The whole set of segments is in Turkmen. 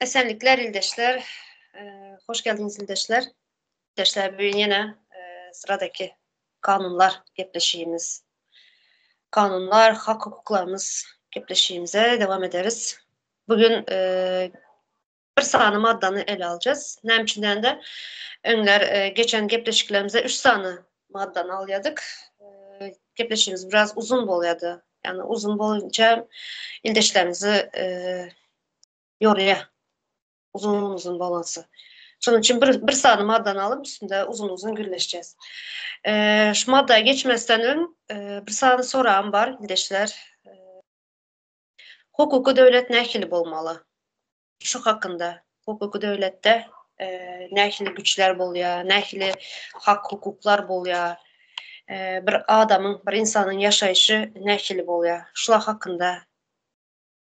Esenlikler ildeşler. Hoş geldiniz ildeşler. İldeşler bugün yine sıradaki kanunlar gepleşiğimiz. Kanunlar, hak hukuklarımız gepleşiğimize devam ederiz. Bugün bir sany maddany ele alacağız. Näme üçin diýende, öňler geçen gepleşiklerimizde üç sany maddany alýardyk. Gepleşigimiz biraz uzun bolýardy. Yani uzun bolunca ildeşlerimizi ýorýar. Uzun uzun bolansa. Şonuň üçin bir, bir sany maddany alyp üstünde uzun uzun gürleşeceğiz. Şu maddaya geçmezden öň bir sany soragym bar ildeşler. Hukuky döwlet nähili bolmaly? Şu hakynda hukuky döwletde nähili güçler bolýar, nähili hak hukuklar bolýar, bir adamyň, bir ynsanyň ýaşaýşy nähili bolýar? Şular hakynda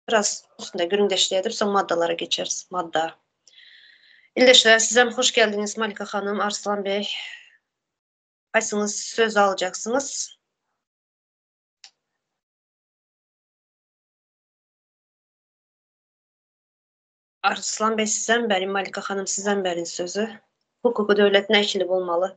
Biraz üstünde gürrüňdeşlik edip soň maddalara geçeris. Madda. Ildeşler sizem hoş geldiňiz Malika hanym, Arslan bey. Haýsyňyz söz aljaksyňyz? Arslan bey sizden berin, Malika hanym sizden berin sözü. Hukuky döwlet nähili bolmaly?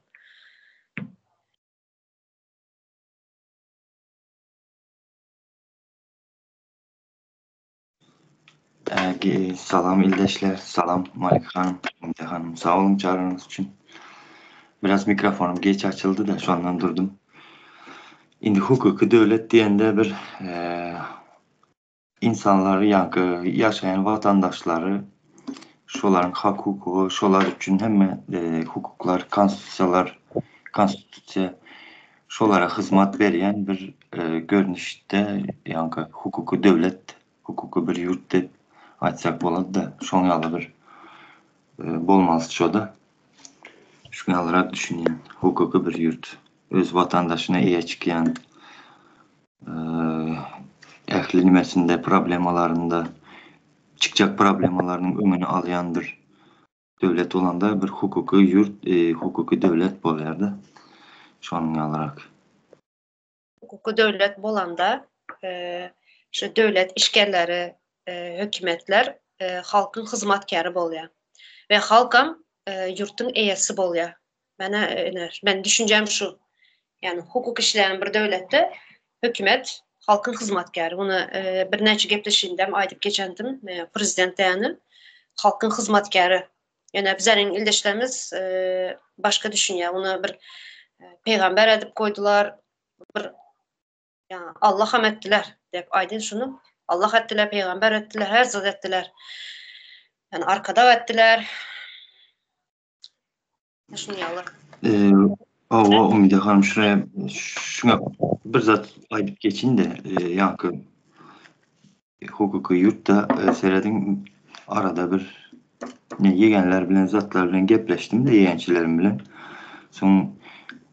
Salam ildeşler, salam Malika hanym, Umide hanym, sag boluň çagyranyňyz üçin. Biraz mikrofonym geç açyldy-da, şondan durdum. Indi hukuky döwlet diýende bir insanlary ýaňky ýaşaýan watandaşlary şolaryň hak-hukugy, şolar üçin hemme hukuklar, konstitusiýalar, konstitusiýa şolara hyzmat berýän bir görnüşde ýaňky hukuky döwlet, hukuky bir ýurt diýip aýtsak bolady-da, şoň ýaly bir bolmalysy şo-da. Şuň ýalyrak düşünýän, hukuky bir ýurt, öz watandaşyna eýe çykýan, ähli nimesinde, problemalarynda, çykjak problemalarynyň öňüni alýan bir Döwlet bolanda bir hukuky ýurt, hukuky döwlet bolýar-da. Şonuň ýalyrak. Hukuky döwlet bolanda, şu döwlet işgärleri, hökümetler halkyň hyzmatkäri bolýar. We halkam ýurtuň eýesi bolýar. Mena ine, meniň düşünjem şu. Ýagny hukuk işleýän bir döwletde hökümet halkyň hyzmatkäri. Muny birnäçe gepleşigimde hem aýdyp geçendim. Prezident diýeni halkyň hyzmatkäri. Ýöne bizleriň ildeşlerimiz başga düşünýär. Ony bir pygamber edip goýdular. Bir ýa Allah hem etdiler diýip aýdyn şuny. Allah etdiler, pygamber etdiler, her zat etdiler. Ýani arkadag etdiler. Şuny ýaly. Hawa, Umyda hanym, şuraya şuňa bir zat aýdyp geçin-de, ýaňky hukuky ýurtda serediň arada bir ne ýegenler bilen zatlar bilen gepleşdim-de ýegençilerim bilen. Soň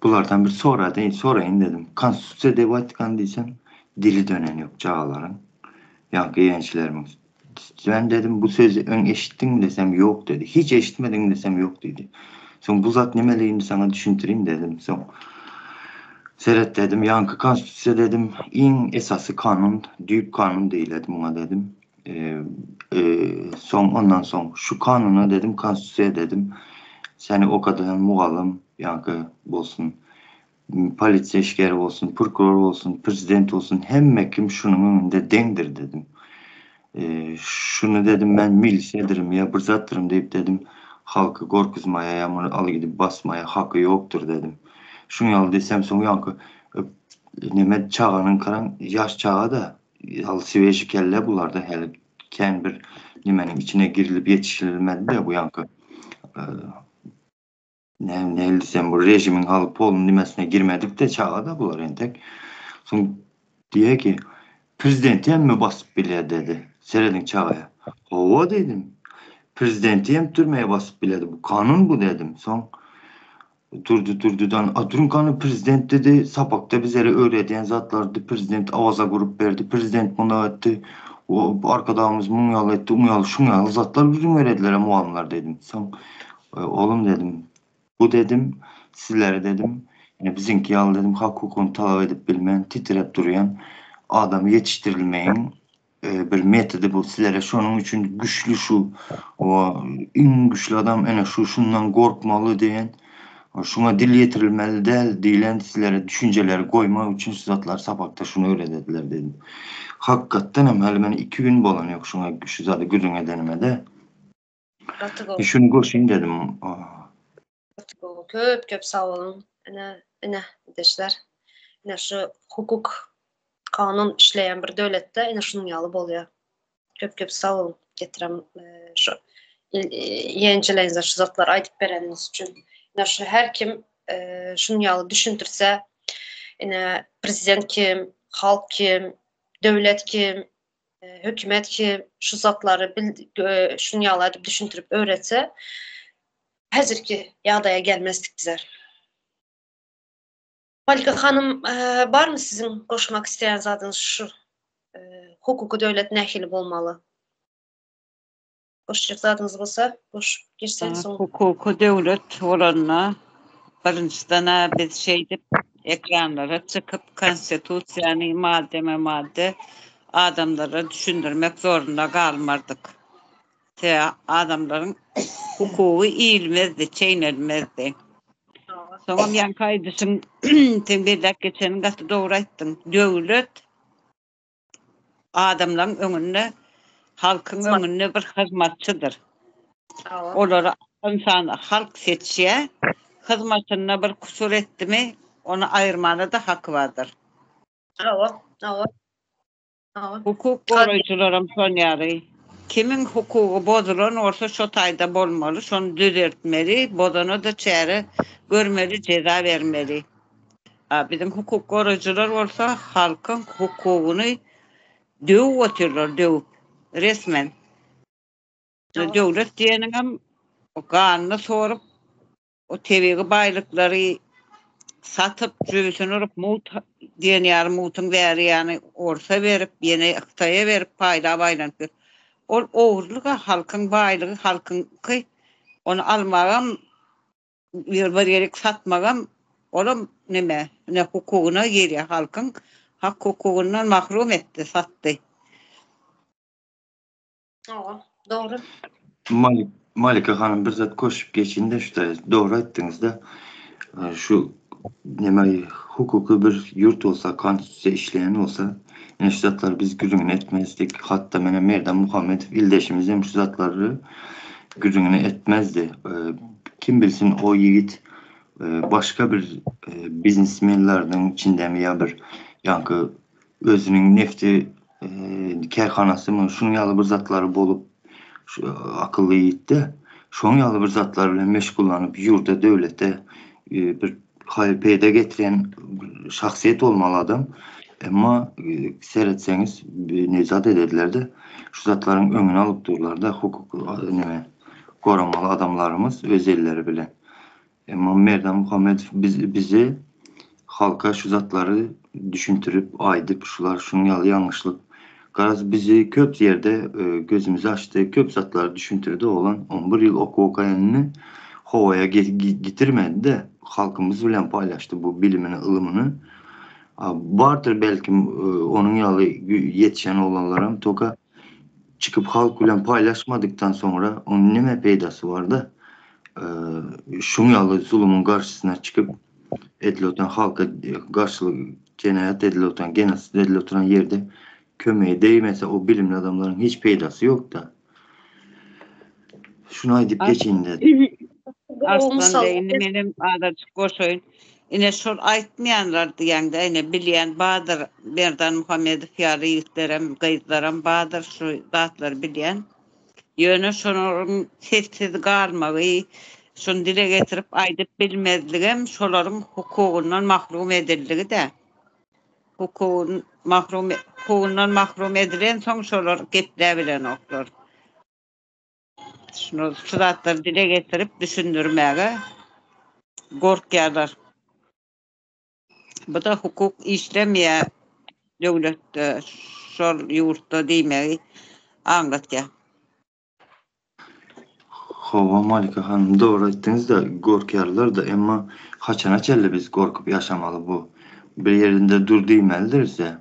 bulardan bir sorady, soraýyn dedim. Konstitusiýa diýip aýtgan diýsem, dili dönen ýok çagalaryň. Ýaňky ýegençilerimiň. Ben dedim bu sözi öň eşitdiňmi desem ýok dedi. Hiç eşitmediňmi desem ýok diýdi. Soň bu zat nimeligini saňa düşündireyim dedim. Soň seret dedim ýaňky konstitusiýa dedim iň esasy kanun düýp kanun diýiledi muňa dedim. Soň ondan soň şu kanuna dedim konstitusiýa dedim seni okadan mugallym ýaňky bolsun Polisiýa işgäri bolsun, prokuror bolsun, prezident bolsun, hemme kim şunuň öňünde deňdir dedim. Şuny dedim men milisiýadirim ýa bir zatdyrym diýip dedim, halky gorkuzmaýa ýa muny aly gidip basmaýa haky ýokdur dedim. Şuň ýaly diýsem soň ýaňky neme çaganyň karaň ýaş çaga-da, ýaly sweži kelle bularda häli kän bir nemeniň içine girilip ýetişirilmedi-de bu ýaňky Näme nähili diýsem bu režimiň haly polny nimesine girmedik-de çaga-da bular entek. Soň diýýär ki, prezidenti hemme basyp bilýär dedi. Serediň çagaya. Hawa diýdim. Prezidenti hem türmeye basyp biledi. Bu kanun bu dedim. Soň durdy durdydan a durun kanun prezident dedi. Sapakda bizlere öwredýän zatlardy. Prezident awaza gurup berdi. Prezident mundak etdi. O arkadagymyz muň ýaly etdi, uň ýaly, şuň ýaly zatlar gürrüň berediler mugallymlar dedim. Soň Oglum dedim, bu dedim, sizlere dedim, ine biziňki ýaly dedim, hak-hukugyny talap edip bilmän, titrep durýan adamy ýetişdirilmegiň bir metody bu sizlere şonuň üçin güçli şu o iň güçli adam ene şu şundan gorkmaly diýen şuňa dil ýetirilmeli däl diýlen sizlere düşünjeleri goýmak üçin şu zatlary sapakda şuny öwredediler dedim. Hakykatdan hem häli men 2 gün bolan ýok şuňa şu zady gürrüň edenime-de. Gaty gowy. Şuny goşayyn dedim. Gaty gowy. Köp köp sag boluň. Ine, ine, ildeşler. Ine şu hukuk, kanun işleýän bir döwletde ine şunuň ýaly bolýar. Köp köp sag boluň getiren şu ýenjileýiňize şu zatlary aýdyp bereniňiz üçin. Ine şu her kim şunuň ýaly düşündirse, ine prezident kim, halk kim, döwlet kim, hökümet kim şu zatlary bil şunuň ýaly edip düşündirip öwretse, häzirki ýagdaýa gelmezdik bizler. Malika hanym, barmy siziň goşmak isleýän zadyňyz şu hukuky döwlet nähili bolmaly? Goşjak zadyňyz bolsa, goşup girseňiz soň. Hukuky döwlet bolanda birinjiden-ä biz şeýdip ekranlara çykyp konstitusiýany maddeme-madde adamlara düşündirmek zorunda galmardyk. Sebäbi adamlaryň hukugy iýilmezdi, çeýnelmezdi. Soňam ýaňky aýdyşyň, seň belläp geçeniň gaty dogry aýtdyň. Döwlet adamlaryň öňünde, halkyň öňünde bir hyzmatçydyr. Olary ynsan, halk seçýär. Hyzmatynda bir kusur etdimi, ony aýyrmana-da haky bardyr. Hawa, hawa. Hawa. Hukuk goraýjylaram şon ýaly. Kimiň hukugy bozulan bolsa şo taýda bolmaly, şony düzeltmeli, bozana-da çäre görmeli, jeza bermeli. A biziň hukuk goraýjylar bolsa halkyň hukugyny döwüp otyrlar, döwüp. Resmen. Döwlet diýeniňem ganyny sorup, o tebigy baýlyklary satyp, jübüsini urup, mugt diýen ýaly mugtuň bäri ýany orsa berip, ýene hytaýa berip paýlap aýlanyp ýör. Ol ogurlyk-a, halkyň baýlygy halkyňky, ony almagam bir ýerik satmagam olam neme, ine hukugyna girýär, halkyň hak-hukugyndan mahrum etdi, satdy. Hawa, dogry. Malik, Malika hanym bir zat goşup geçin-de şu dogry aýtdyňyz-da. Şu neme hukuky bir ýurt bolsa, konstitusiýa işleýän bolsa, ine şu zatlary biz gürrüňini etmezdik. Hatda mene Merdan Muhammedow ildeşimiz hem şu zatlary gürrüňini etmezdi. Kim bilsin o ýigit başga bir biznesmenleriniň içindemi ýa bir ýaňky özüniň nefti kärhanasymy şunuň ýaly bir zatlary bolup şu akylly ýigitde şonuň ýaly bir zatlar bilen meşgullanyp ýurda döwlete bir haýyr peýda getirýän şahsyýet bolmaly adam emma seretseňiz nezat edediler-de şu zatlaryň öňüni alyp durlar-da hukuk neme goramaly adamlarymyz öz elleri bilen Emma Merdan Muhammedow biz bizi halka şu zatlary düşüntirip aýdyp şular şunuň ýaly ýalňyşlyk garaz bizi köp ýerde gözümizi açdy köp zatlary düşüntirdi oglan on bir ýyl okuw okaýanyny howaýa gitirmedi-de halkymyz bilen paýlaşdy bu bilimini ylymyny bardyr belkim onuň ýaly ýetişen oglanlaram toka çykyp halk bilen paýlaşmadykdan soňra onuň neme peýdasy barda Şuň ýaly zulumyň garşysyna çykyp edilip oturan halka garşylyk jenaýat edilip oturan genosid edilip oturan ýerde kömegi degmese o bilimli adamlaryň hiç peýdasy ýokda. Şuny aýdyp geçeýin dedim. Arslan beý indi menem azajyk goşaýyn. Ine şol aýtmaýanlar diýäňde ine bilýän bardyr Merdan Muhammedow ýaly ýigitlerem gyzlaram bardyr şu zatlary bilýän. Ýöne şolaryň sessiz galmagy, şuny dile getirip aýdyp bilmezligem şolaryň hukugyndan mahrum edildigi-dä. Hukugyn mahrum hukugyndan mahrum edilensoň şolar gepläbilenoklar. Şuny şu zatlary dile getirip düşündirmäge gorkýarlar. Bu-da hukuk işlemeýär döwletde, şol ýurtda diýmegi aňlatýar. Hawa Malika hanym dogry aýtdyňyzda gorkýarlarda emma haçana çenli biz gorkup ýaşamaly bu bir ýerinde dur diýmelidirisä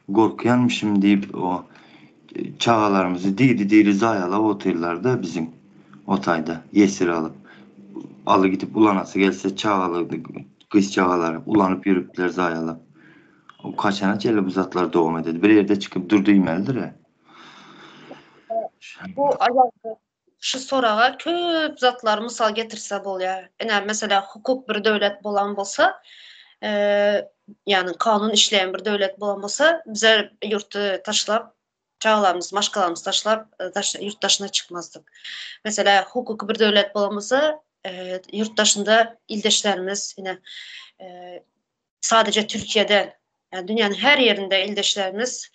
gorkýanmyşym diýip o. çagalarymyzy diri-diri zaýalap otyrlar-da biziň o taýda ýesir alyp. Aly gidip ulanasy gelse çagalygyny gyz çagalary ulanyp ýörüpdiler zaýalap. O kaçana çenli bu zatlar dowam ededi? Bir ýerde çykyp dur diýmelidir-ä. Bu aýalda şu soraga köp zatlar mysal getirse bolýar. Ine, mesela hukuk bir döwlet bolan bolsa, ýagny kanun işleýän bir döwlet bolan bolsa, bize ýurty taşlap, çagalarymyzy, maşgalamyzy taşlap, daş, ýurt daşyna çykmazdyk. Mesela hukuky bir döwlet bolan bolsa, ýurt daşynda ildeşlerimiz, ine, sadece Türkiýede, ýagny dünýäniň her ýerinde ildeşlerimiz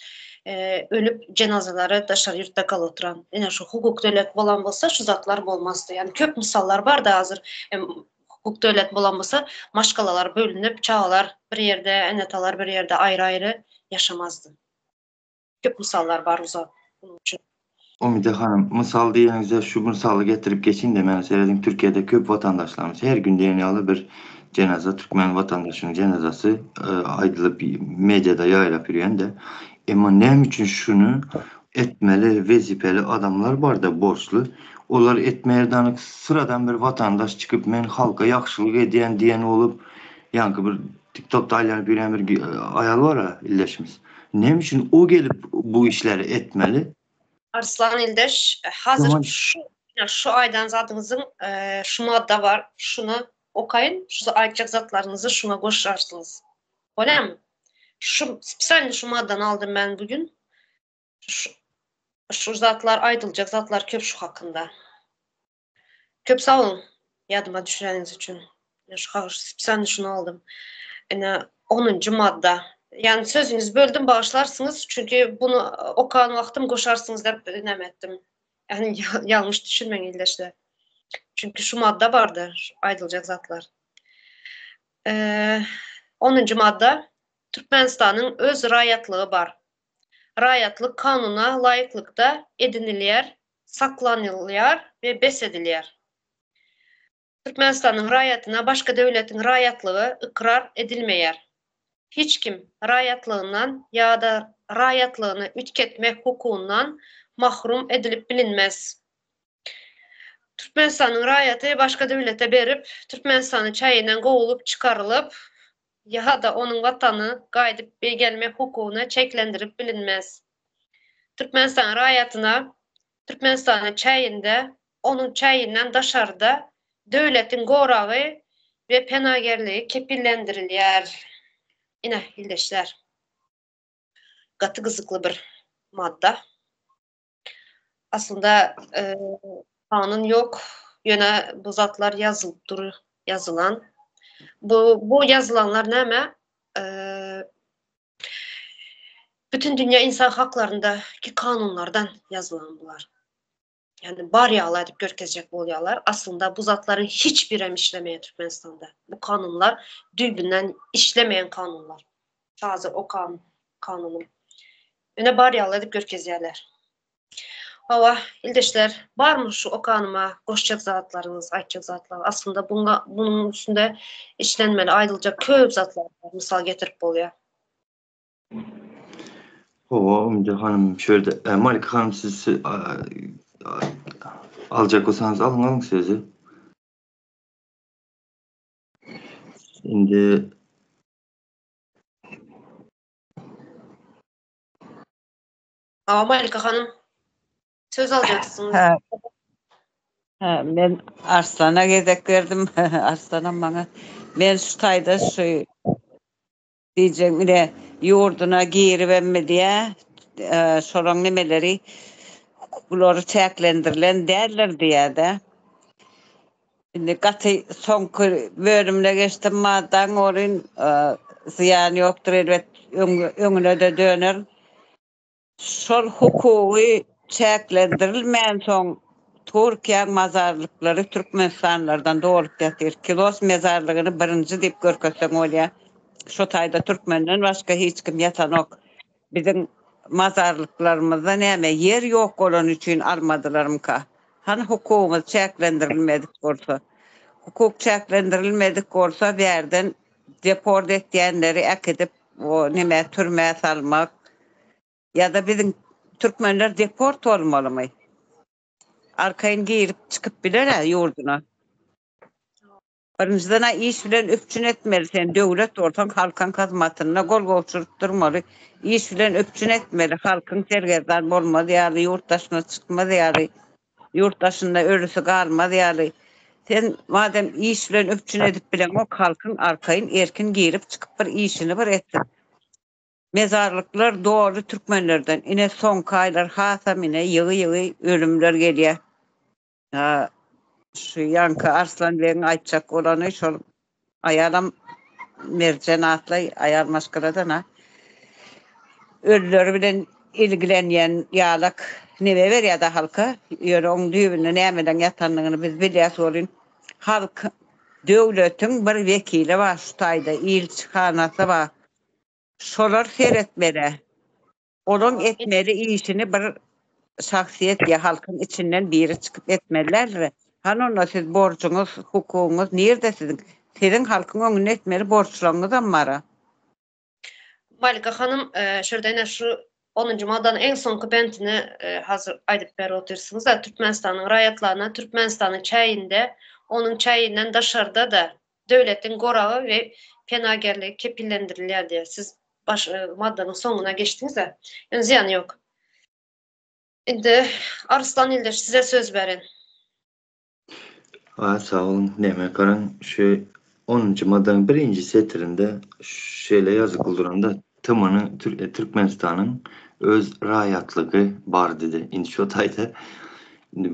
ölüp jenazalary daşary ýurtda galyp oturan. Ine şu hukuk döwlet bolan bolsa şu zatlar bolmazdy. Ýagny köp mysallar bardy hazir. Hukuk döwlet bolan bolsa maşgalalar bölünip, çagalar bir ýerde, ene-atalar bir ýerde aýry-aýry ýaşamazdy. Köp mysallar bar uzak bunun üçin. Umyda hanym, mysal diýeniňizde şu mysaly getirip geçiň-de, meni serediň Türkiýede köp watandaşlarymyz her gün diýen ýaly bir jenaza türkmen watandaşynyň jenazasy aýdylyp mediada ýaýrap ýürýän-de. Emma näme üçin şuny etmeli wezipeli adamlar bar-da borçly, olar etmeýär-de syradan bir watandaş çykyp men halka ýagşylyk edýän diýen bolup ýaňky bir Tiktokda aýlanyp ýörýän bir aýal bar-a ildeşimiz. Näme üçin o gelip bu işleri etmeli? Arslan ildeş, hazir şu şu aýdan zadyňyzyň şu madda bar, şuny okaýyn, şu aýtjak zatlaryňyzy şuňa goşarsyňyz. Bolýamy? Şu spesialny şu maddany aldym men bu gün. Şu, şu zatlar aýdyljak zatlar köp şu hakynda. Köp sag boluň ýadyma düşüreniňiz üçin. Şu spesialny şuny aldym. Ine onunjy madda. Ýagny sözüňizi böldüm bagyşlarsyňyz çünki bunu okan wagtym goşarsyňyz diýip näme etdim. Ýagny ýalňyş düşünmäň ildeşler. Çünki şu madda bardy aýdyljak zatlar. Onunjy madda Türkmenistanyň öz raýatlygy bar. Raýatlyk kanuna laýyklykda edinilýär saklanylýar we bes edilýär. Türkmenistanyň raýatyna başga döwletiň raýatlygy ykrar edilmeýär. Hiç kim raýatlygyndan ýa-da raýatlygyny üýtgetmek hukugyndan mahrum edilip bilinmez. Türkmenistanyň raýaty başga döwlete berip, Türkmenistanyň çäginden kowulyp çykarylyp ýa-da onuň Watana gaýdyp gelmek hukugyny çäklendirip bilinmez. Türkmenistan raýatyna Türkmenistanyň çäginde, onuň çäginden daşarda döwletiň goragy we penagerligi kepillendirilýär. Ine, ildeşler, gaty gyzykly bir madda. Aslynda kanun ýok, ýöne bu zatlar ýazylyp dur, ýazylan. Bu bu ýazylanlar näme? Bütün dünýä insan haklaryndaky kanunlardan ýazylan bular. Ýagny bar ýaly edip görkezjek bolýarlar. Aslynda bu zatlaryň hiç birem işlemeýär Türkmenistanda. Bu kanunlar düýbünden işlemeýän kanunlar. Hazir okan kanunym. Ýöne bar ýaly edip görkezýärler. Hawa, ildeşler, barmy şu okanyma goşjak zatlaryňyz, aýtjak zatlaryňyz? Aslynda buňa bunuň üstünde işlenmeli, aýdyljak köp zatlar bar, mysal getirip bolýar. Hawa, Umyda hanym, şu ýerde e, Malika hanym siz aljak bolsaňyz alyň, alyň sözi. Indi Hawa Malika hanym. Söz aljaksyňyz. Ha. Ha, men Arslana gezek berdim. Arslanam maňa men şu taýda şu diýjek ine ýurduna giribem diýä, e, şolaň nemeleri hukuklary çäklendirilen däldir diýä-de. Indi gaty soňky bölümine geçdim maddaň orun e, zyýany ýokdur elbet öňüne-de döner. Şol hukugy çäklendirilmänsoň Türkiýäň mazarlyklary türkmenistanlylardan dolup ýatyr. Kilos mezarlygyny birinji diýip görkezseň bolýar. Şo taýda türkmenden başga hiç kim ýatanok. Biziň mazarlyklarymyzda näme ýer ýok bolany üçin almadylarmyka? Hany hukugymyz çäklendirilmedik bolsa? Hukuk çäklendirilmedik bolsa bärden deport etýänleri äkidip o neme türmä salmak ýa-da biziň Türkmenler deport bolmalymy? Arkaýyn girip çykyp biler-ä ýurduna. Birinjiden-ä iş bilen üpjün etmeli sen döwlet bolsaň halkyň hyzmatynda gol gowşuryp durmaly iş bilen üpjün etmeli halkyň sergezdan bolmaz ýaly ýurt daşyna çykmaz ýaly ýurt daşynda ölüsi galmaz ýaly sen madem iş bilen üpjün edip bileňok halkyň arkaýyn erkin girip çykyp bir işini bir etsin mezarlyklar doly türkmenlerden ine soňky aýlar hasam ine ýygy ýygy ölümler gelýä. Ha, şu ýaňky Arslan begiň aýtjak bolany şol aýalam Merjen atly aýal maşgaladan ha. Ölüleri bilen ilgilenýän ýalak neme berýär-de halka, ýöne oň düýbünde nämeleň ýatandygyny biz bilýäs welin, halk döwletiň bir wekili bar şu taýda, ilçihanasy bar. Şolar seretmeli. Olaň etmeli işini bir şahsyýet ýa halkyň içinden biri çykyp etmeli däldir. Hany onda siz borjuňyz, hukugyňyz nirde siziň? Siziň halkyň öňünde etmeli borçlaryňyzam bara. Malika hanym, şu ýerde ine şu onunjy maddanyň iň soňky bentini hazir aýdyp berip otyrsyňyz-da, Türkmenistanyň raýatlaryna Türkmenistanyň çäginde, onuň çäginden daşarda-da döwletiň goragy we penagerligi kepillendirilýär diýýär. Siz baş maddanyň soňuna geçdiňiz-ä. Ýöne zyýany ýok. Indi Arslan ildeş size söz beren. A sag boluň. Näme garaň şu onunjy maddanyň birinji setirinde şeýle ýazykly duranda TM-nyň Türkmenistanyň öz raýatlygy bar diýdi. Indi şo taýda indi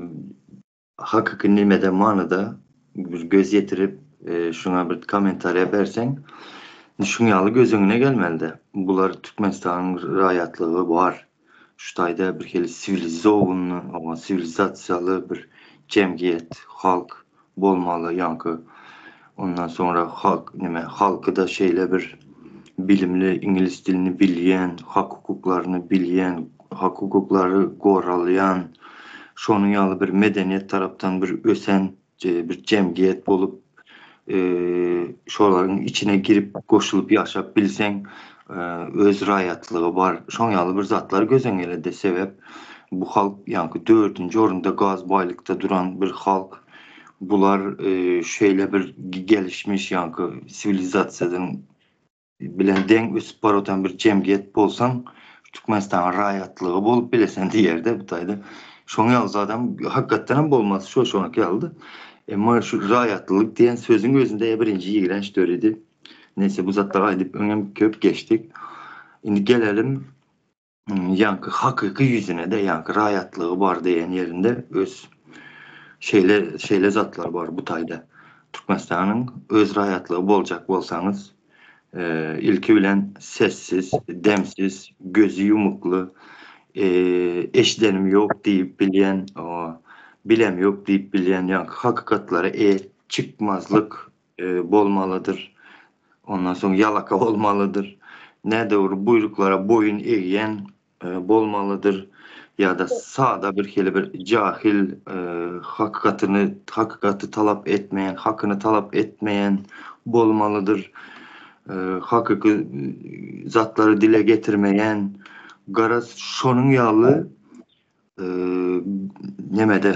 Hakyky nemede manyda bir göz ýetirip şuňa bir kommentariýa berseň şuň ýaly göz öňüne gelmelide. Bular Türkmenistanyň raýatlygy bar. Şu taýda bir hili siwilizowanyny oňa siwilizasiýaly bir jemgyýet, halk bolmaly ýaňky. Ondan soňra halk neme halky-da şeýle bir bilimli iňlis dilini bilýän, hak hukuklaryny bilýän, hak hukuklary goralýan, şonuň ýaly bir medeniýet tarapdan bir ösen bir jemgyýet bolup, şolaryň içine girip goşulyp ýaşap bilseň, öz raýatlygy bar, şoň ýaly bir zatlar göz öňüne sebäp bu halk ýaňky dördünji orunda gaz baýlykda duran bir halk. Bular şeýle bir gelişmiş ýaňky siwilizasiýadan bilen deň ösüp barotan bir jemgyýet bolsaň, Türkmenistanyň raýatlygy bolup bilesen diýerde bu taýda. Şoň ýaly zadam hakykatdan hem bolmaz, şo şoňky ýalydy. Emma şu raýatlylyk diýen sözüň özünde birinji ýigrenç döredi. Neýse bu zatlary aýdyp öňem köp geçdik. Indi gelelim ýaňky hakyky ýüzüne-de ýaňky raýatlygy bar diýen ýerinde öz şeýle şeýle zatlar bar bu taýda. Türkmenistanyň öz raýatlygy boljak bolsaňyz ilki bilen sessiz, demsiz, gözi ýumukly, eşidenim ýok diýip bilýän, bilem ýok diýip bilýän ýaňky hakykatlara eýe çykmazlyk bolmalydyr. Ondan soň ýalaka bolmalydyr. Nädogry buýruklara boýun egýän bolmalydyr. Ýa-da sada bir hili bir jahil hakykatyny hakykaty talap etmeýän, hakyny talap etmeýän bolmalydyr. Hakyky zatlary dile getirmeýän, garaz şonuň ýaly nemede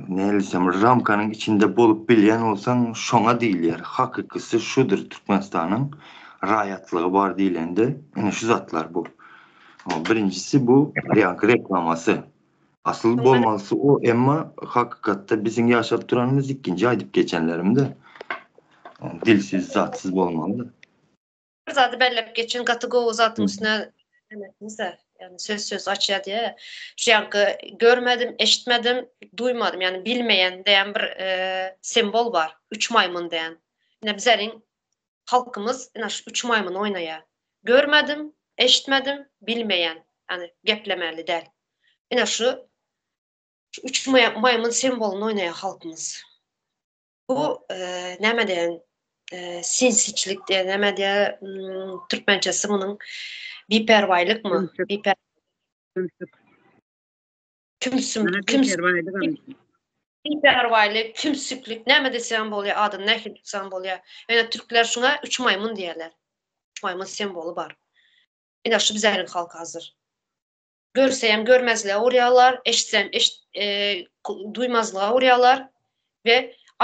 näle diýsem ramkanyň içinde bolup bilýän bolsaň şoňa diýilýär. Hakykysy şudur Türkmenistanyň raýatlygy bar diýlende ine şu zatlar bu. Birinjisi bu ýaňky reklamasy. Asyl bolmalysy o emma hakykatda biziň ýaşap duranymyz ikinji aýdyp geçenlerimde dilsiz zatsyz bolmaly. Bir zady belläp geçin, gaty gowy zadyň üstüne etdiňiz-de. Ýagny söz söz açýar diýä. Şu ýanky görmedim, eşitmedim, duýmadym, ýagny bilmeýän diýen bir simwol bar. Üç maýmyn diýen. Ine bizeriň halkymyz ine şu üç maýmyn oýnaýar. Görmedim, eşitmedim, bilmeýän. Ýagny geplemeli däl. Ine şu şu üç maýmyn simwolyny oýnaýar halkymyz. Bu näme diýen sinsiçlik diýen näme diýe türkmençesi munuň biperwaýlykmy? Biper Kümsüm, biperwaýlyk, kümsüklik näme diýseň bolýar, adyny nähili tutsaň bolýar. Ýöne türkler şuňa üç maýmyn diýerler. Üç maýmyn simwoly bar. Ine şu bizäriň halky hazir. Görseem görmezlige urýarlar, eşitsem eşit duýmazlyga urýarlar we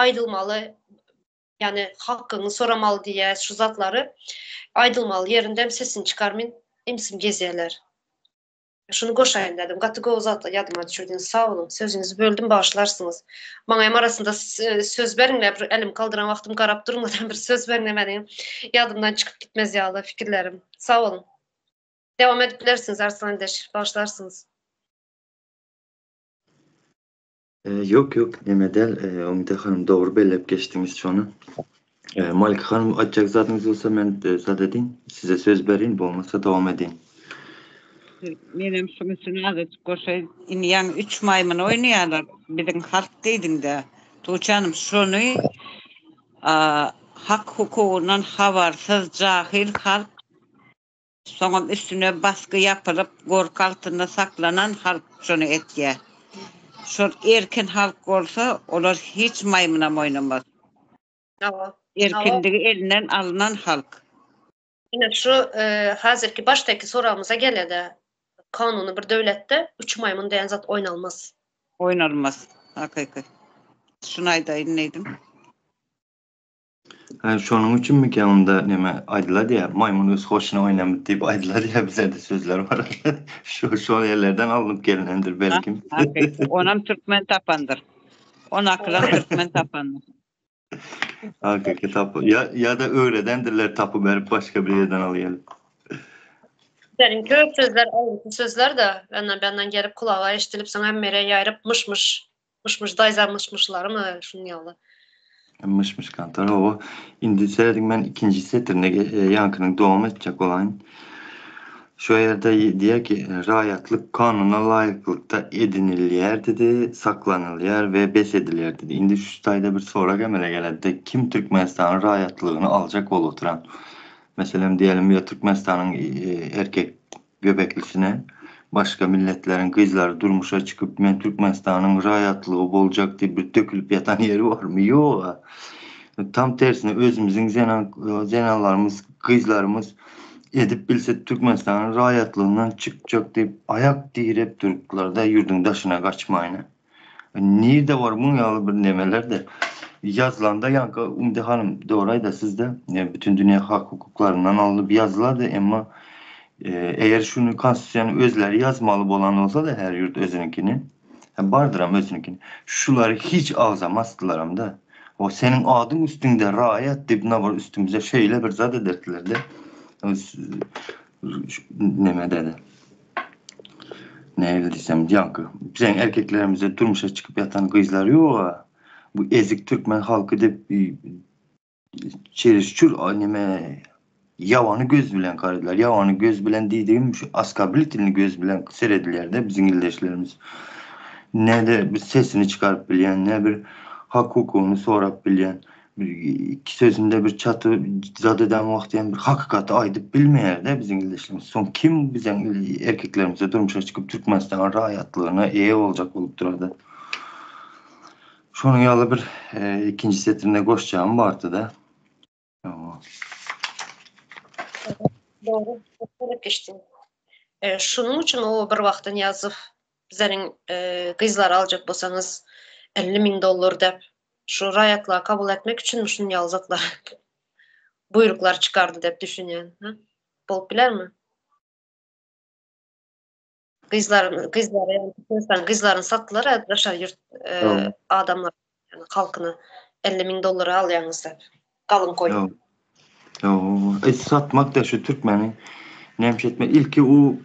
aýdylmaly ýagny hakyňy soramaly diýýäs şu zatlary aýdylmaly ýerindem sesini çykarmyn imsim gezýärler. Şuny goşaýyn dedim. Gaty gowy zatlar ýadyma düşürdiňiz. Sag boluň. Sözüňizi böldüm bagyşlarsyňyz. Maňa hem arasynda söz beriňle bir elim kaldyran wagtym garap durmadan bir söz beriňle meniň ýadymdan çykyp gitmez ýaly fikirlerim. Sag boluň. Dewam edip bilersiňiz Arslan ildeş. Bagyşlarsyňyz. Ýok ýok neme däl Umyda hanym dogry belläp geçdiňiz şony. Malika hanym aýtjak zadyňyz bolsa men zat edin size söz berin bolmasa dowam edin. Menem şuň üstüne azajyk goşaýyn. Indi ýaňy üç maýmyn oýnaýarlar biziň halk diýdiňdä. Tuğçe hanym şony hak hukugyndan habarsyz jahyl halk Soňam üstüne basgy ýapylyp, gorky altynda saklanan halk şony etýär. Şol erkin halk bolsa, olar hiç maýmynam oýnamaz. Hawa. Erkinligi elinden alnan halk. Ine şu häzirki başdaky soragymyza gelede, kanuny bir döwletde üç maýmyn diýen zat oýnalmaz. Oýnalmaz. Hakyky. Şuny aýdaýyn diýdim. Hä, şonuň üçinmikä onda neme aýdylar diýýä, maýmyn öz hoşuna oýnamyt diýip aýdylar diýýä bizede sözler bar. Şo şol ýerlerden alnyp gelinendir belkim. Onam türkmen tapandyr. O nakylam türkmen tapandyr. Hakyky tap ýa ýa-da öwredendirler tapyp berip başga bir ýerden alyp gelip. Bizleriň köp sözler alynty sözler-de, ýandan-bändan gelip kulaga eşidilip soň hemme ýere ýaýryp myş-myş Myş-myş daýza myş-myşlarymy şunuň ýaly. Myş-myş kantar hawa. Indi serediň men ikinji setirine ýaňkynyň dowam etjek bolaýyn. Şu ýerde diýýär ki, raýatlyk kanuna laýyklykda edinilýär diýdi, saklanylýar we bes edilýär diýdi. Indi şu taýda bir sorag emele geledi-de, kim Türkmenistanyň raýatlygyny aljak bolup oturan? Meselem diýelim ýa Türkmenistanyň erkek Göbeklisine başga milletleriň gyzlary durmuşa çykyp men Türkmenistanyň raýatlygy boljak diýip bir dökülip ýatan ýeri barmy? Ýoga. Tam tersine özümiziň zenan zenanlarymyz gyzlarymyz edip bilse Türkmenistanyň raýatlygyndan çykjak diýip aýak direp durupdylarda ýurduň daşyna gaçmaýyna. Nirde bar muň ýaly bir nemelerde ýazylanda ýaňky Umide hanym dogry aýdasizda bütün dünýä hak hukuklaryndan alnyp ýazylady emma eger şuny konstitusiýany özleri ýazmaly bolan bolsada her ýurt özüniňkini bardyram özüniňkini şulary hiç agzamasdylaramda o seniň adyň üstüňde raýat diýip nabor üstümize şeýle bir zat ederdilerde nemedede Nähili diýsem, ýaňky biziň erkeklerimize durmuşa çykyp ýatan gyzlar ýog-a. Bu ezik türkmen halky diýip çereşçur neme ýabany göz bilen garadylar. Ýabany göz bilen diýdigim şu oskorblitelnyý göz bilen seredilýär-de biziň ildeşlerimiz. Ne-de bir sesini çykaryp bilýän, ne bir hak-hukugyny sorap bilýän. İki sözünde bir çaty zat eden wagty hem bir hakykaty aýdyp bilmeýär-de biziň ildeşlerimiz. Soň kim biziň erkeklerimize durmuşa çykyp Türkmenistanyň raýatlygyna eýe boljak bolup durarda. Şonuň ýaly bir e, ikinji setirine goşjagym bardy-da. Dogry, gerek geçdi. E, şunuň üçin o bir wagtda Nyýazow bizleriň e, gyzlary aljak bolsaňyz 50 ming dollar dep şu raýatlyga kabul etmek üçin şunuň ýaly zatlar buýruklar çykardy dep düşünýän. Ha? Bolup bilermi? Gyzlar gyzlary ýagny Türkmenistan gyzlaryny satdylar a daşary ýurt e, adamlar ýagny halkyna 50 ming dollara alýaňyz dep. Galyň goýup. Ýok. Ýok. E, satmak da şu türkmeni näme etme ilki u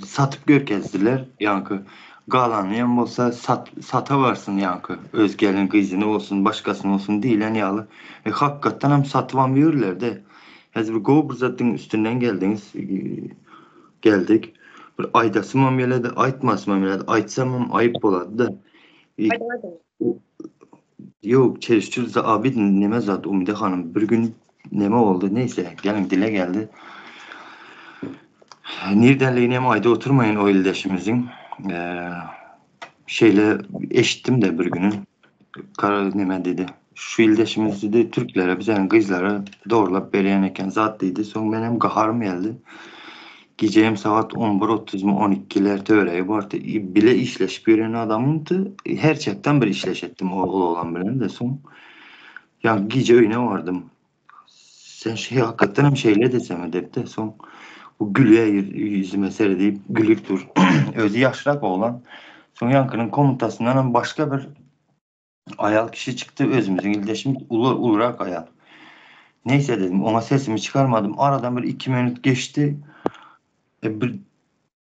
satyp görkezdiler. Ýaňky galany hem bolsa sat sata barsyn ýaňky öz gelin gyzyny bolsun başgasyny bolsun diýlen ýaly. E, hakykatdan hem satybam ýörler-de. Häzir bir gowy bir zadyň üstünden geldiňiz. E, geldik. Bir aýdasymam geledi, aýtmasymam geledi. Aýtsamam aýyp bolady-da. E, Aýdyň aýdyň. Ýok, çeşçül abid neme zat Umide hanym bir gün neme boldy neýse geliň dile geldi. Nirdenligini hem aýdyp oturmaýyn o ildeşimiziň. Şeýle eşitdim de bir günü. Kara neme diýdi. Şu ildeşimiz diýdi türklere bizeniň gyzlara dogrulap berýän eken zat diýdi. Soň menem gaharym geldi. Gije hem sagat on bir otuzmy on ikiler töweregi bardy. Bile işleşip ýören adamymdy. Her çakdan bir işleşetdim ol oglan bilen de soň ýa gije öýüne bardym. Sen şeý hakykatdan hem şeýle edesemi depde soň bu gülýär ýüzüme seredip gülüp dur. Özi ýaşrak oglan. Soň ýaňkynyň komnatasyndan hem başga bir Aýal kişi çykdy, özümiziň ildeşimiz, uly, ulurak aýal. Neýse dedim, oňa sesimi çykarmadym. Aradan bir iki minut geçdi. E, bir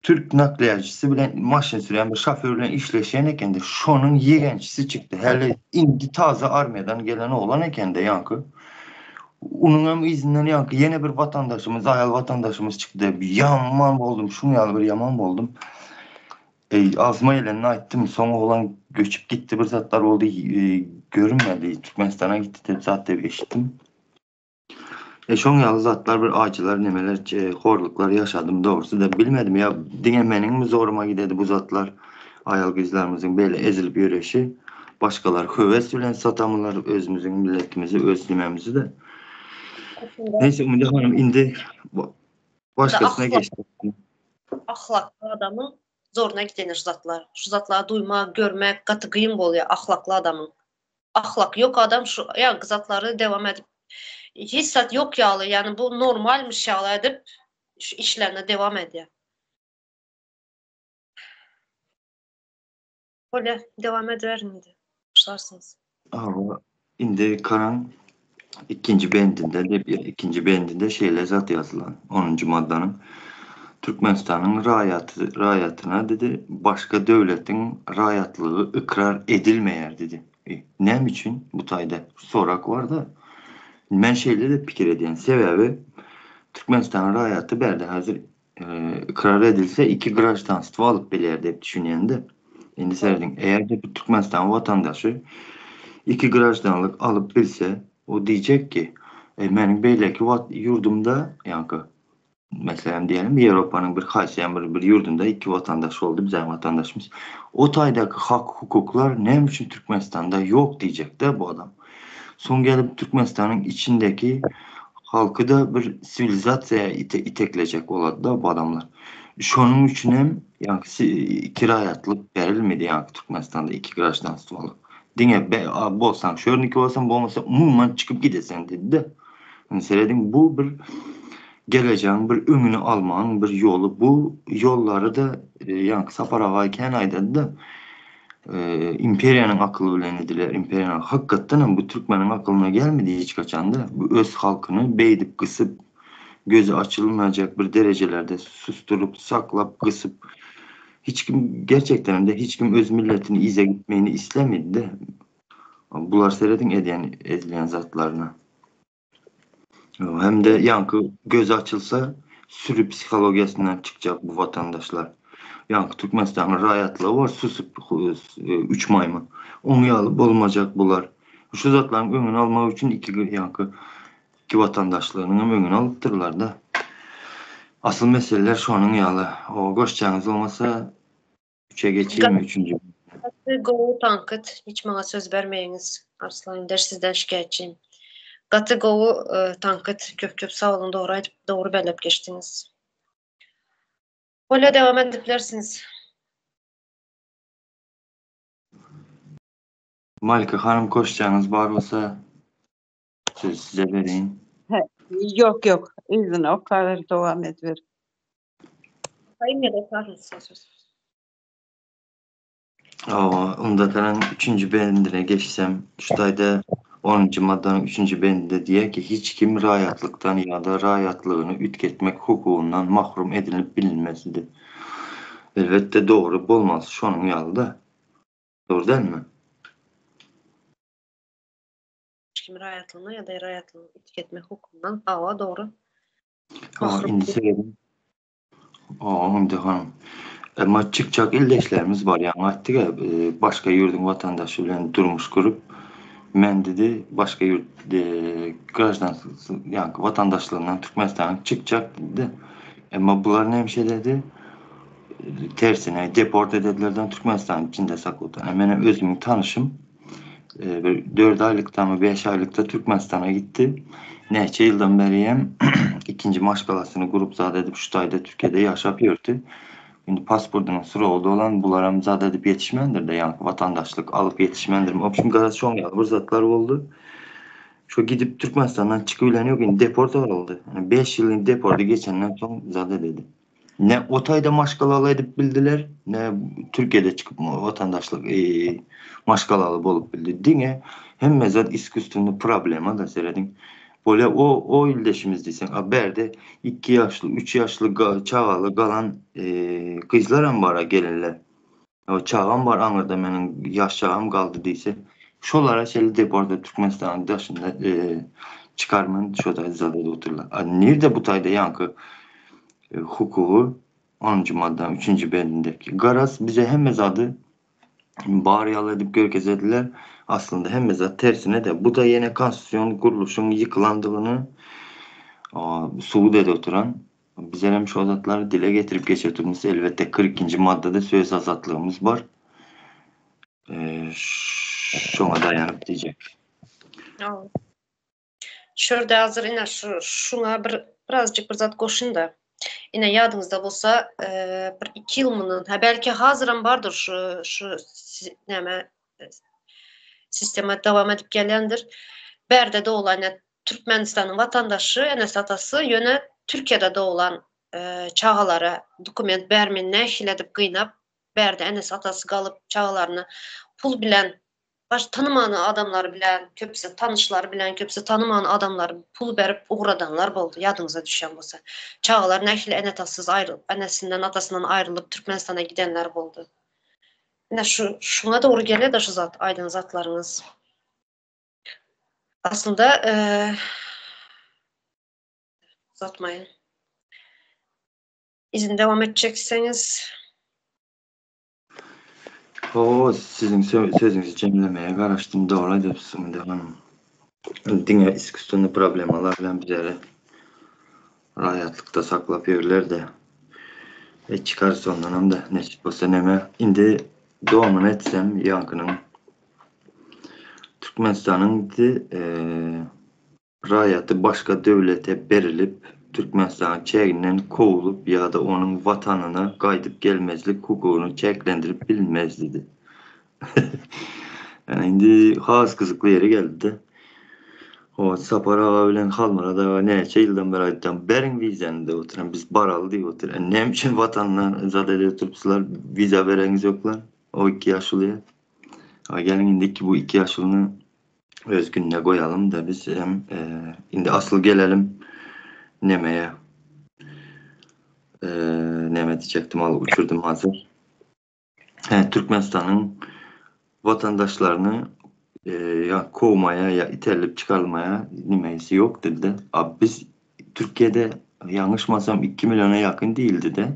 türk nakliýaçysy bilen maşyn sürýän bir şoför bilen işleşýän ekende, şonuň ýegençisi çykdy. Häli indi taze armiýadan gelen oglan ekende ýaňky. Onuň hem yzyndan ýaňky ýene bir watandaşymyz, aýal watandaşymyz çykdy. Ýaman boldum, şuň ýaly bir ýaman boldum. Eý, agzyma gelenini aýtdym. Soň oglan göçüp gitdi, bir zatlar boldy, görünmedi. Türkmenistana gitdi diýip zat diýip eşitdim. E, şoň ýaly zatlar bir ajylar, nemeler, horluklar ýaşadym dogrusy-da. Bilmedim ýa diňe meniňmi zoruma gidedi bu zatlar, aýal-gyzlarymyzyň beýle ezilip ýöreşi. Başgalar höwes bilen satamylar özümiziň milletimizi, öz nememizi-de. Neýse, Umyda hanym, indi başgasyna geçdik. Ahlakly adamyň zoruna gideni şu zatlar. Şu zatlary duýmak, görmek gaty gyn bolýar ahlakly adamyň. Ahlak ýok adam şu ýaňky zatlary dewam edip hiç zat ýok ýaly, ýagny bu normalmyş ýaly edip şu işlerine dewam edýär. Bolýar, dewam ediberiň indi. Başlarsyňyz. Hawa, indi Karan ikinji bendinde de ikinji bendinde şeýle zat ýazylan, onunjy maddanyň Türkmenistanyň raýaty raýatyna dedi, başga döwletiň raýatlygy ykrar edilmeýär dedi. E, näme üçin bu taýda sorak bar-da. Men şeýle-de pikir edýän. Sebäbi Türkmenistanyň raýaty bärde häzir ykrar edilse iki graždanstwo alyp bilýär diýip düşünýän-de. Indi serediň, eger-de bir Türkmenistan watandaşy iki graždanlyk alyp bilse, o diýjek ki, e, meniň beýleki ýurdumda, ýaňky meselem diýelim, Ýewropanyň bir haýsy bir bir ýurdunda iki watandaş boldy biziň watandaşymyz. O taýdaky hak hukuklar näme üçin Türkmenistanda ýok diýjek-de bu adam. Soň gelip Türkmenistanyň içindeki halky-da bir siwilizasiýa iteklejek bolady-da bu adamlar. Şonuň üçinem ýaňky iki raýatlyk berilmedi ýaňky Türkmenistanda iki graždanstwolyk. Diňe bolsaň şörniki bolsaň bolmasa umuman çykyp gidesen diýdi-de. Indi serediň bu bir gelejegiň bir öňüni almagyň bir ýoly. Bu ýollary-da ýaňky Sapar aga kän aýdady-da. Imperiýanyň akyly bilen ediler, imperiýanyň hakykatdan hem bu türkmeniň akylyna gelmedi hiç haçanda bu öz halkyny beýdip gysyp gözi açylmajak bir derejelerde susturyp saklap gysyp hiç kim gerçekden hem de hiç kim öz milletini yza gitmegini islemedi-de bular serediň edýän edilýän zatlaryna. Hem-de ýaňky gözi açylsa süri psihologiýasyndan çykjak bu watandaşlar. Ýaňky Türkmenistanyň raýatlygy bar susup üç maýmyn. Oň ýaly bolmajak bular. Şu zatlaryň öňüni almak üçin iki ýaňky iki watandaşlygynyň hem öňüni alypdyrlar-da. Asyl meseleler şonuň ýaly. O goşjaňyz bolmasa üçe geçeýinmi üçünji. Gaty gowy tankyt hiç maňa söz bermeýiňiz Arslan Önder sizden şikaýatçyym. Gaty gowy tankyt köp köp sag boluň dogry aýdyp dogry belläp geçdiňiz. Bolýa dewam edip bilersiňiz. Malika hanym goşjaňyz bar bolsa sözi size bereýin. Ýok ýok yzyna okaber dowam ediber. Okaýyn ýa-da okarsyňyz söz. Hawa, UNDP-niň üçünji bendine geçsem, şu taýda onunjy maddanyň üçünji bendinde diýýär ki, hiç kim raýatlykdan ýa-da raýatlygyny üýtgetmek hukugyndan mahrum edilip bilinmez diýip. Elbetde dogry bolmaz, şonuň ýaly-da. Dogry dälmi? Hiç kim raýatlygyna ýa-da raýatlygyny üýtgetmek hukugyndan, hawa, dogry. Hawa, indi serediň. Indi hanym. Emma çykjak ildeşlerimiz bar. Ýaňy aýtdyk-a, e, başga ýurduň watandaşy bilen durmuş gurup, men dedi, başga ýurt e, graždan, ýaňky watandaşlygyndan Türkmenistanyň çykjak dedi. Emma bular näme şey dedi? Tersine deport ededilerden Türkmenistanyň içinde saklady. Meniň özümiň tanyşym e, bir 4 aýlykdamy, 5 aýlykda Türkmenistana gitdi. Näçe ýyldan beri hem 2. ikinji maşgalasyny gurup zat edip şu taýda Türkiýede ýaşap ýördi. Indi pasportynyň srogy dolan bularam zat edip ýetişmändir-de ýaňky watandaşlyk alyp ýetişmändirmi obşim garaz şoň ýaly bir zatlar boldy. Şo gidip Türkmenistandan çykybilen ýok indi deport alyldy. Ýani 5 ýyl indi depordy geçenden soň zat edildi. Ne o taýda maşgalaly edip bildiler, ne Türkiýede çykyp watandaşlyk maşgalaly bolup bildi. Diňe hemme zat iskusstwennyi problema da serediň. Bolýa o o ildeşimiz diýseň, a bärde 2 ýaşly, 3 ýaşly çagaly galan gyzlaram bar a gelinler. O çagam bar aňyrda meniň ýaş çagam galdy diýse, şolara şeýle deporta Türkmenistanyň daşynda çykarman şo taýda zat edip otyrlar. A nirde bu taýda ýaňky hukugy onunjy maddanyň üçünji bendindeki. Garaz bize hemme zady bar ýaly edip görkezediler. Aslynda hemme zat tersine-de. Bu-da ýene konstitusion gurluşyň ýykylandygyny subut edip oturan Bizlerem şo zatlary dile getirip geçirdigimiz elbetde 42-nji maddada söz azatlygymyz bar. Şoňa daýanyp diýjek. Şurada hazır ine şu şuňa bir birazcık bir zat goşun-da. Ine ýadyňyzda bolsa, bir 2 ýyl mundan, ha belki hazyram bardyr şu şu näme sistema dowam edip gelýändir. Bärde doglan Türkmenistanyň watandaşy, enesi-atasy ýöne Türkiýede doglan çagalara dokument bermän nähili edip gynap, bärde enesi-atasy galyp çagalaryny pul bilen baş tanyman adamlar bilen, köpüsi tanyşlary bilen, köpüsi tanyman adamlar pul berip ugradanlar boldy, ýadyňyza düşýän bolsa. Çagalar nähili ene-atasyz aýrylyp, enesinden, atasyndan aýrylyp Türkmenistana gidenler boldy. Ine şu şuňa dogry gelýär-de şu zat, aýdan zatlaryňyz. Aslynda uzatmaýyn. Izin dowam etjekseňiz. Hawa, siziň sözüňizi jemlemäge garaşdym, dogry aýdypsyň Ümide hanym. Diňe iskusstwennyý problemalar bilen bizleri raýatlykda saklap ýörler-de. E çykarys ondanam-da, nesip bolsa neme. Indi dowamyny etsem ýaňkynyň Türkmenistanyň raýaty başga döwlete berilip, Türkmenistanyň çäginden kowulyp ýa-da onuň Watanyna gaýdyp gelmezlik hukugyny çäklendirip bilinmez diýdi. Ýöne indi has gyzykly ýeri geldi-de. O Sapar aga bilen Halmyrat aga näçe ýyldan bäri aýtýan, beriň wizany diýip oturan, biz baraly diýip otyr. Näme üçin Watandan zat edip oturypsyzlar, wiza bereňiz ýoklar? O iki ýaşulyýa. A geliň indiki bu iki ýaşulyny öz gününe goýalym-da biz hem indi asyl gelelim nemeye. Neme diýjekdim al uçurdym hazir. He, Türkmenistanyň watandaşlaryny ýa kowmaýa ýa iterilip çykarylmaýa nimesi ýok dilde. A biz Türkiýede ýalňyşmasam 2 milliona ýakyn diýildi-de.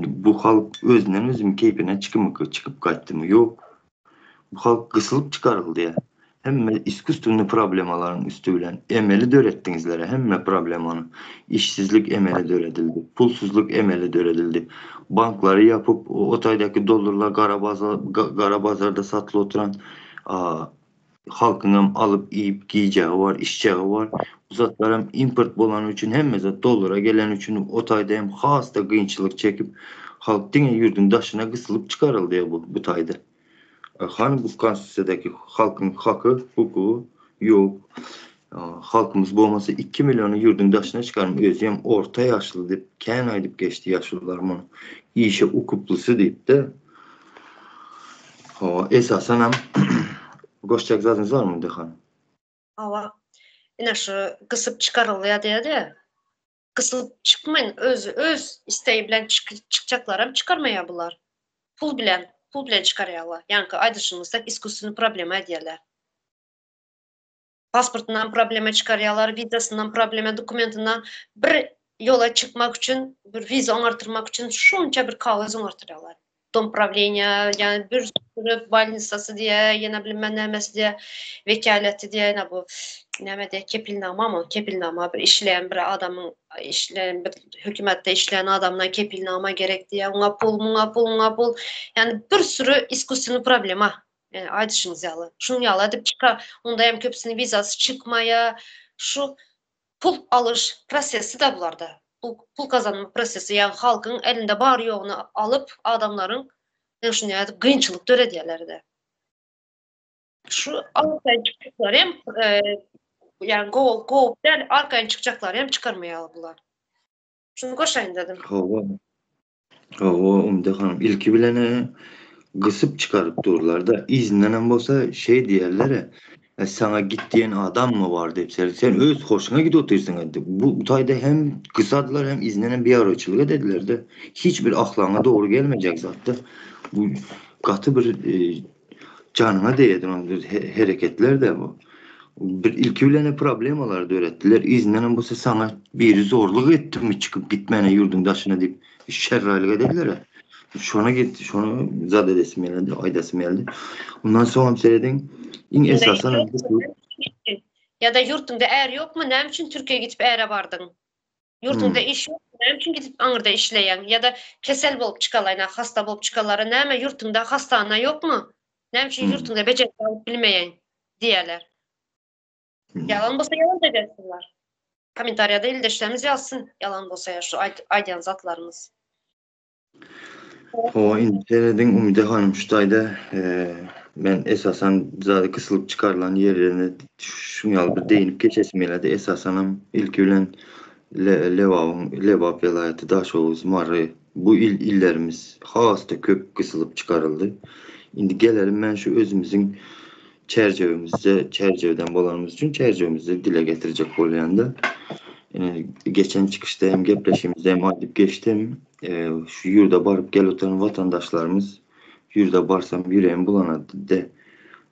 Bu halk özünden özümi keýpine çykymyky, çykyp gaýtdymy? Ýok. Bu halk gysylyp çykaryldy ýa. Hemme iskusstwennyý problemalaryň üsti bilen emeli döretdiňizler hemme problemany. Işsizlik emeli döredildi. Pulsuzlyk emeli döredildi. Banklary ýapyp, o taýdaky dollarlar gara bazar gara bazarda satylyp oturan Halkyňam alyp iýip giýjegi bar, içjegi bar. Bu zatlaram import bolany üçin hemme zat dollara geleni üçin o taýda hem has-da gynçylyk çekip halk diňe ýurduň daşyna gysylyp çykaryldy bu bu taýda. Hany bu konstitusiýadaki halkyň haky, hukugy ýok. Halkymyz bolmasa 2 milliony ýurduň daşyna çykarym özi hem orta ýaşly diýip kän aýdyp geçdi ýaşulular muny. Işe ukyplysy diýip-de. Hawa, esasanam goşjak zadyňyz barmy Dehan? Hawa. Ine şu gysyp çykarylýar diýýär-de. Gysylyp çykmaýyn, öz öz isleýi bilen çykjaklaram çykarmaýar bular. Pul bilen, pul bilen çykarýarlar. Ýaňky aýdyşyňyzda iskusstwennyi problema edýärler. Pasportyndan problema çykarýarlar, wizasyndan problema, dokumentinden bir ýola çykmak üçin, bir wiza oňartyrmak üçin şunça bir kagyz oňartyrýarlar. Dom prawleniýa, ýa bir sürü bolnisasy diýe, ýene bilmem nämesi diýe, wekaleti diýe, ýene bu näme diýe, kepilnamamy, kepilnama bir işleýän bir adamyň işleýän bir hökümetde işleýän adamdan kepilnama gerek diýe, oňa pul, muňa pul, muňa pul. Ýani bir sürü iskusstwennyi problema. Ýani aýdyşyňyz ýaly. Şunuň ýaly edip çyka, onda hem köpüsiniň wizasy çykmaýar. Şu. pul alyş prosesi-de bularda. Bu pul gazanma prosesi, ýagny halkyň elinde bar-ýoguny alyp, adamlaryň ýa şuny ýaly kynçylyk döredýärler-de. Şu arkaýyn çykjaklary hem ýagny gowy gowy däl, arkaýyn çykjaklary hem çykarmaýarlar bular. Şuny goşaýyn dedim. Hawa. Hawa, Umyda hanym, ilki bilen-ä gysyp çykaryp durlar-da, yzyndanam bolsa şeý diýerler-ä, Saňa git diýen adammy bar diýip, sen, sen öz hoşuňa gidip otyrsyň diýip. Bu taýda hem gysadylar, hem yzyndanam biabraýçylyk edediler-de. Hiç bir ahlagyňa dogry gelmejek zat-da. Bu gaty bir janyňa degýän bir hereketler-de bu. Bir ilki bilen-ä problemalary döretdiler, yzyndanam bolsa saňa biri zorluk etdimi çykyp gitmäne ýurduň daşyna diýip şerraýlyk edediler-ä. Şona git, şony zat edesim geldi, aýdasym geldi. Ondan soňam serediň, iň esasanam bu Ýa-da ýurduňda är ýokmy, näme üçin Türkiýä gidip äre bardyň? Ýurduňda iş ýok, näme üçin gidip aňyrda işleýäň? Ýa-da kesel bolup çykalaýyn, hasta bolup çykanlara näme ýurtuňda hastana ýokmy? Näme üçin ýurtuňda bejergi alyp bilmeýäň? diýýärler. Ýalan bolsa ýalan da ýazsynlar. Kommentariýada ildeşlerimiz ýazsyn, ýalan bolsa ýa şu aýdýan zatlarymyz. Hawa, indi serediň Umyda hanym şu taýda men esasan zady gysylyp çykarylan ýerlerine şuň ýaly bir değinip geçesim gelýärdi. Esasanam ilki bilen Lebabyň Lebap welaýaty, Daşoguz, Mary bu il illerimiz has-da köp gysylyp çykaryldy. Indi gelelim men şu özümiziň Çärjewimizde, Çärjewden bolanymyz üçin Çärjewimizde dile getirjek bolýanda. Ine, geçen çykyşda hem gepleşigimizde hem aýdyp geçdim. Şu ýurda baryp gelip oturan watandaşlarymyz ýurda barsam ýüregim bulanady-de.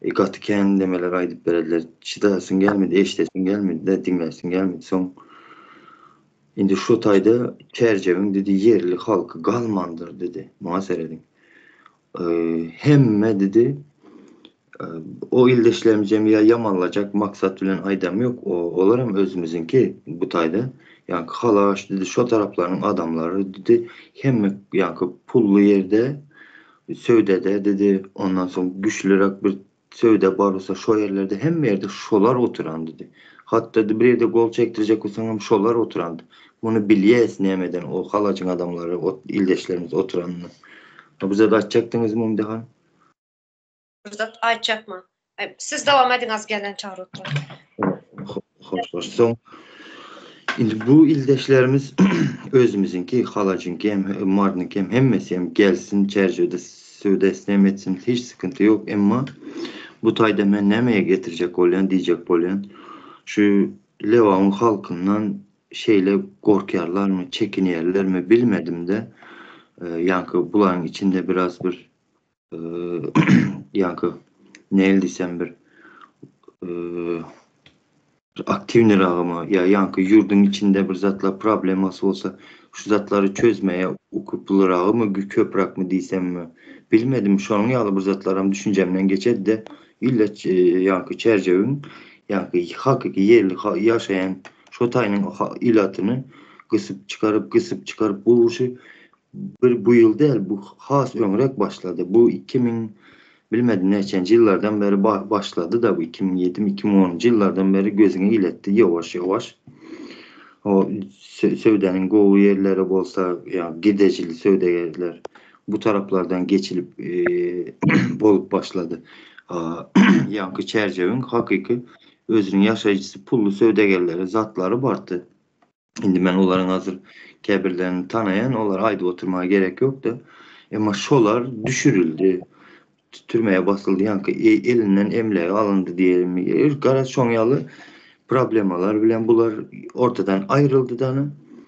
Gaty kän demeler aýdyp berediler. Çydasyň gelmedi, eşidesiň gelmedi-de, diňläsiň gelmedi. Soň indi şu taýda Çärjewiň dedi ýerli halky galmandyr dedi. Maňa serediň. Hemme dedi O ildeşlerimiz hem ýa ýamanlajak maksat bilen aýdam ýok, olar hem özümiziňki bu taýda. Ýaňky Halaç dedi, şo taraplaryň adamlary dedi, hemme ýaňky pully ýerde söwdede dedi, ondan soň güçlüräk bir söwde bar bolsa şo ýerlerde hemme ýerde şolar oturan dedi. Hatda bir ýerde gol çekdirjek bolsaň hem şolar oturan. Muny bilýäs nämeden o Halajyň adamlary, ildeşlerimiz oturanyny. Bu zat aýtjakdyňyzmy Umyda han? Bir zat aýtjakmy? Siz dowam ediň az gelen çagry oturan. Hoş hoş. Soň indi bu ildeşlerimiz özümiziňki, Halajyňky hem, Marynyňky hem hemmesi hem gelsin, Çärjewde söwda etsin hem etsin, hiç sykynty ýok. Emma bu taýda men nämeye getirjek bolýan, diýjek bolýan, şu Lebabyň halkyndan şeýle gorkýarlarmy, çekinýärlermi bilmedim-de, ýaňky bularyň içinde biraz bir ýaňky nähili diýsem bir aktiwniragymy ýa ýaňky ýurduň içinde bir zatlar problemasy bolsa şu zatlary çözmäge ukyplyragymy köpräkmi diýsemmi bilmedim şonuň ýaly bir zatlaram düşünjemden geçedide ille ýaňky çärjewiň ýaňky hakyky ýerli ýaşaýan şo taýynyň ilatyny gysyp çykaryp gysyp çykaryp bu şu Bir bu ýyl däl, bu has öňräk başlady. Bu 2000 bilmedim näçenji ýyllardan bäri başlady-da bu 2007 mi 2010-njy ýyllardan bäri gözüňe iletdi ýawaş-ýawaş. O söwdäniň gowy ýerleri bolsa, ýa gidejili söwdagärler bu taraplardan geçilip bolup başlady. Ýaňky Çärjewiň hakyky özüniň ýaşaýjysy pully söwdagärleri zatlary bardy. Indi men olaryň hazir käbirlerini tanaýan, olary aýdyp oturmaga gerek ýok-da. Emma şolar düşürildi, türmeye basyldy, ýaňky elinden emlägi alyndy diýelimmi, garaz şoň ýaly problemalar bilen bular ortadan aýryldy dany.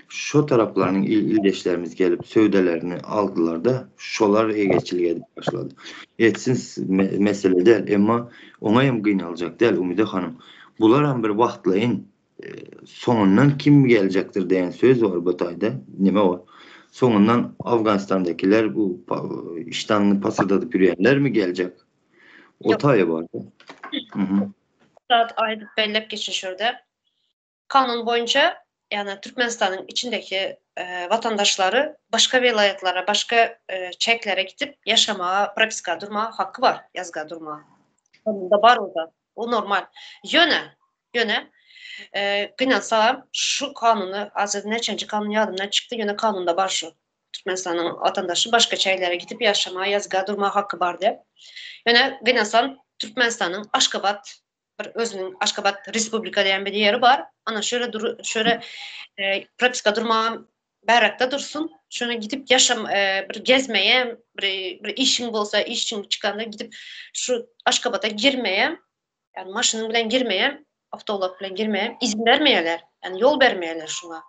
Şo taraplarynyň ildeşlerimiz gelip söwdelerini aldylar-da, şolar egeçilik edip başlady. Etsin mesele däl, emma oňa hem gynaljak däl Umyda hanym. Bularam bir wagtlaýyn Soňundan kim geljekdir diýen söz bar bu taýda. Nime bar? Soňundan Afganistandakiler bu işdanyny pasyrdadyp ýörýänlermi geljek? O taýy bar. Zat aýdyp belläp geçin şurada. Kanun boýunça, ýagny Türkmenistanyň içindeki watandaşlary başga welaýatlara, başga çäklere gidip ýaşamaga, propiska durmaga haky bar, ýazga durmaga. Kanunda bar o zat. O normal. Ýöne, ýöne. Gynansagam şu kanuny azir näçenji kanun ýadymdan çykdy ýöne kanunda bar şu. Türkmenistanyň watandaşy başga çäklere gidip ýaşama, ýazga durma haky bar diýip. Ýöne gynansam Türkmenistanyň Aşgabat bir özüniň Aşgabat Respublika diýen bir ýeri bar. Ana şöyle dur şöyle e, propiska durmagam bärakda dursun. Şöyle gidip ýaşam e, bir gezmeye, bir bir işiň bolsa işiň çykanda gidip şu Aşgabata girmeye, yani maşynyň bilen girmeye, awtoulag bilen girmeye izin bermeýärler. Yani ýol bermeýärler şuňa.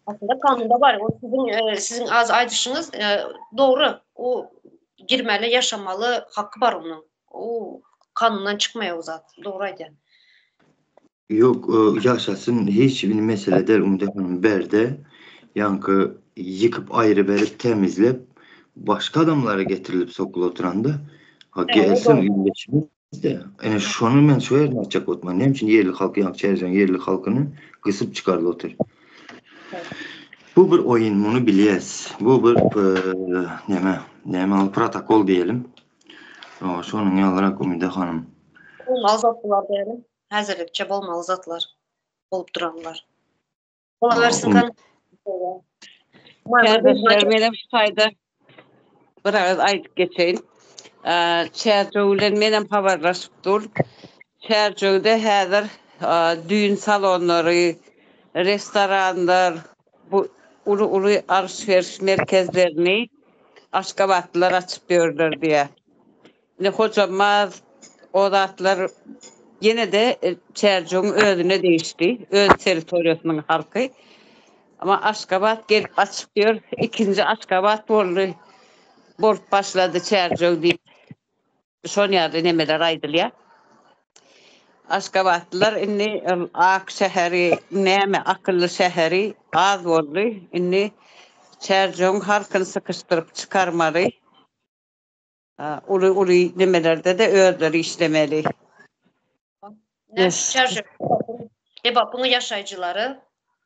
Aslynda kanunda bar. O siziň e, siziň az aýdyşyňyz e, dogry. O girmeli, ýaşamaly haky bar onuň. O kanundan çykmaýar o zat. Dogry aýdýan. Ýok, ýaşasyn hiç bir mesele däl Umyda hanym bärde ýaňky ýykyp aýry berip tämizlep başga adamlara getirilip sokulyp oturanda ha gelsin illeşimiz De, ene şony men şu ýerde aýtjak bolupman. Näme üçin ýerli halky ýaňky çärjeň ýerli halkyny gysyp çykardy otyr. Bu bir oýun, muny bilýäs. Bu bir näme, näme ol protokol diýelim. Şonuň ýalyrak Umyda hanym. Bolmaly zatlar diýelim. Häzirlikçe bolmaly zatlar bolup duranlar. Bolawersin kan. Kärdeşler menem şu taýda bir agyz aýdyp geçeýin. Çärjew bilen menem habarlaşyp dur. Çärjewde häzir düýn salonlary, restoranlar, bu uly-uly alyş-beriş merkezlerini aşgabatlylar açyp ýörler diýýär. Indi Hojambaz o zatlar ýene-de Çärjewiň özüne degişli, öz territoriýasynyň halky. Amma Aşgabat gelip açyp ýör, ikinji Aşgabat boldy, bolup başlady Çärjew diýip, şon ýaly nemeler aýdylýar. Aşgabatlylar indi ak şäheri, näme akylly şäheri az boldy. Indi Çärjewiň halkyny sykyşdyryp çykarmaly. Uly-uly nemelerde-de özleri işlemeli. Lebapyň ýaşaýjylary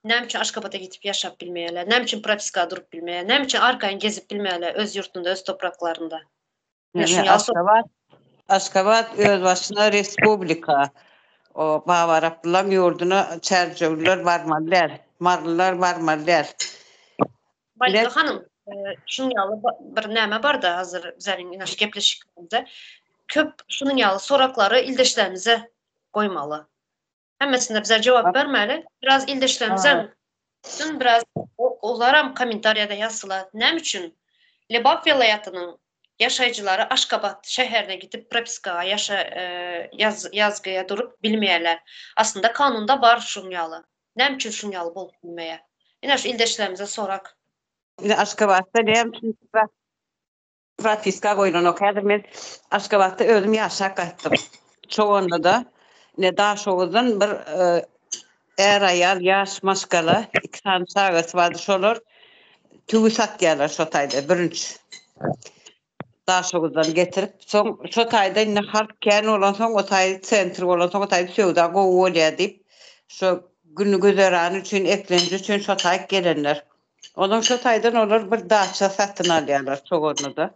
näme üçin Aşgabada gidip ýaşap bilmeýärler? Näme üçin propiska durup bilmeýär? Näme üçin arkaýyn gezip bilmeýärler öz ýurtunda, öz topraklarynda? Aşgabat, Aşgabat özbaşyna respublika. O Babaraplylaryň ýurduna çärjewliler barmaly däl, marylylar barmaly däl. Malika hanym, şunuň ýaly bir näme barda hazir bizleriň ine şu gepleşikimizde köp şunuň ýaly soraklary ildeşlerimize goýmaly. Hemmesine bize jogap bermeli. Biraz ildeşlerimize hem biraz olaram kommentariýada ýazsylar. Näme üçin Lebap welaýatynyň ýaşaýjylary Aşgabat şäherine gidip propiskaga ýaşa ýaz ýazgyýa durup bilmeýärler? Aslynda kanunda bar şunuň ýaly. Näme üçin şuň ýaly bolup bilmeýär? Ine şu ildeşlerimize sorak. Ine Aşgabatda näme üçin propiska goýlanok? Häzir men Aşgabatda özüm ýaşap gaýtdym. Çoganlyda, ine Daşoguzdan bir är-aýal ýaş maşgala, iki sany çagasy bardy, şolar tüwi satýarlar şo taýda, bürünç. Daşoguzdan getirip, soň şo taýda indi halk kän bolansoň, o taý sentr bolansoň, o taýda söwda gowy bolýar diýip, şo güni-güzerany üçin, eklenji üçin şo taýyk gelenler. Onsoň şo taýdan olar bir daça satyn alýarlar Çoganlyda.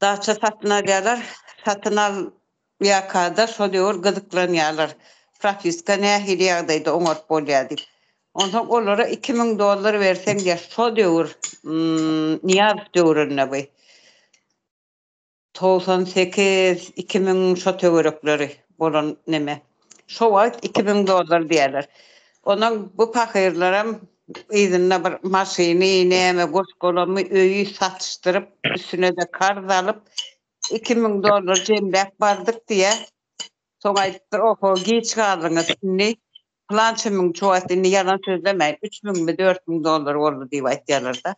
Daça satyn alýarlar. Satyn al Ýa-da şo döwür gyzyklanýarlar, propiska nähili ýagdaýda oňaryp bolýar diýip. Onsoň olara 2000 dollar berseň diýýär, şo döwür, Nyýazow döwründe bu. 98, 2000 şo töwerekleri bolan neme. Şo wagt 2000 dollar diýýärler. Ondan bu pahyrlaram yzynda bir maşyny, näme, goş-golamy, öýi satyşdyryp, üstüne-de karz alyp, 2000 dollar jemläp bardyk diýýär. Soň aýdypdyr, oho, giç galdyňyz, indi pylança müň, şu wagt indi ýalan sözlemäýin, üç müňmi, 4000 dollar boldy diýip aýtýarlar-da.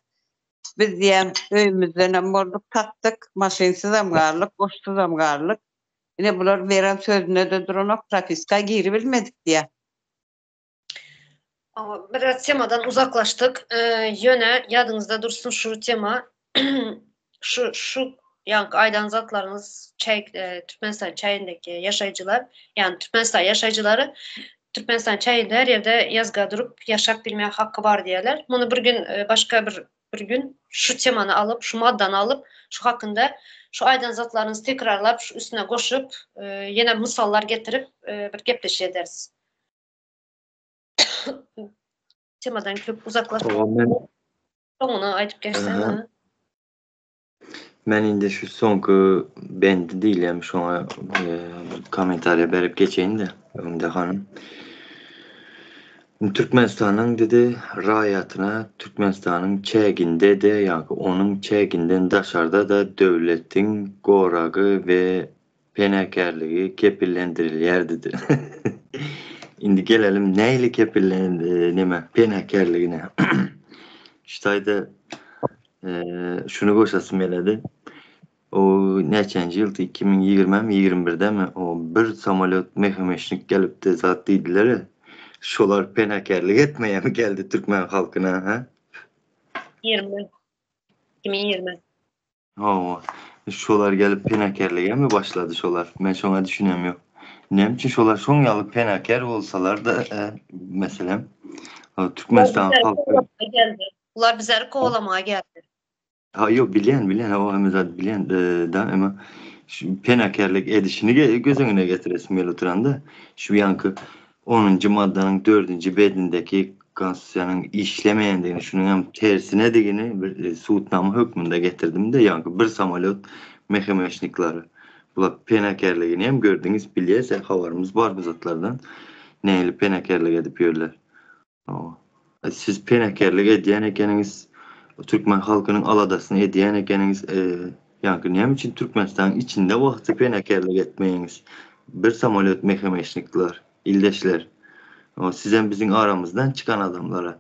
Biz diýýän, öýümizdenem bolduk, satdyk, maşynsyzam galdyk, goşsuzam galdyk. Ine bular beren sözünde-de duranok, propiska giribilmedik diýýär. Biraz temadan uzaklaşdyk. Ýöne ýadyňyzda dursun şu tema şu şu ýaňky aýdan zatlaryňyz çäý Türkmenistan çägindäki ýaşaýjylar, ýagny Türkmenistan ýaşaýjylary Türkmenistan çäginde her ýerde ýazga durup ýaşap bilme haky bar diýýärler. Muny bir gün başga bir. Bir gün şu temany alyp, şu maddany alyp, şu hakynda şu aýdan zatlaryňyzy tekrarlap, şu üstüne goşup, ýene mysallar getirip bir gepleşik ederis. Temadan köp uzaklaşmaly. Soňuny aýdyp geçseň. Men indi şu soňky bendi diýilýän şoňa bir kommentariýa berip geçeýin-de, Öňde hanym. Türkmenistanyň dedi raýatyna Türkmenistanyň çäginde-de ýa-da onuň çäginden daşarda-da döwletiň goragy we penakärligi kepillendirilýär dedi. Indi gelelim nähili kepillen neme penakärligine. Şu taýda Şuny goşasym geledi. O näçenji ýyldy, 2020-mi, 21-demi, o bir samolýot mehemeşnik gelipdi, zat diýdiler-e. Şolar penakärlik etmeýämi geldi türkmen halkyna, hä? 20. 2020. Hawa. Şolar gelip penakärligemi başlady şolar? Men şoňa düşünem ýok. Näme üçin şolar şoň ýaly penakär bolsalar-da, meselem, Türkmenistan halky geldi. Bular bizleri kowalamaga geldi. Ha ýok bilýän bilýän hawa hemme zady bilýän da emma şu penakerlik edişini göz öňüne getiresim gelip oturanda şu ýaňky onunjy maddanyň dördünji bendindeki konstitusiýanyň işlemeýändigini şunuň hem tersinedigini bir e, subutnama hökmünde getirdim-de ýaňky bir samolýot mehemeşniklary bular penakerligini hem gördüňiz bilýäs habarymyz bar bu zatlardan nähili penakerlik edip ýörler. Hawa. Siz penekerlik edýän ekeniňiz, türkmen halkynyň aladasyny edýän ekeniňiz, ýaňky näme üçin Türkmenistanyň içinde wagty penekerlik etmeýäňiz? Bir samolýot mehemeşnikler, ildeşler. Sizem biziň aramyzdan çykan adamlara.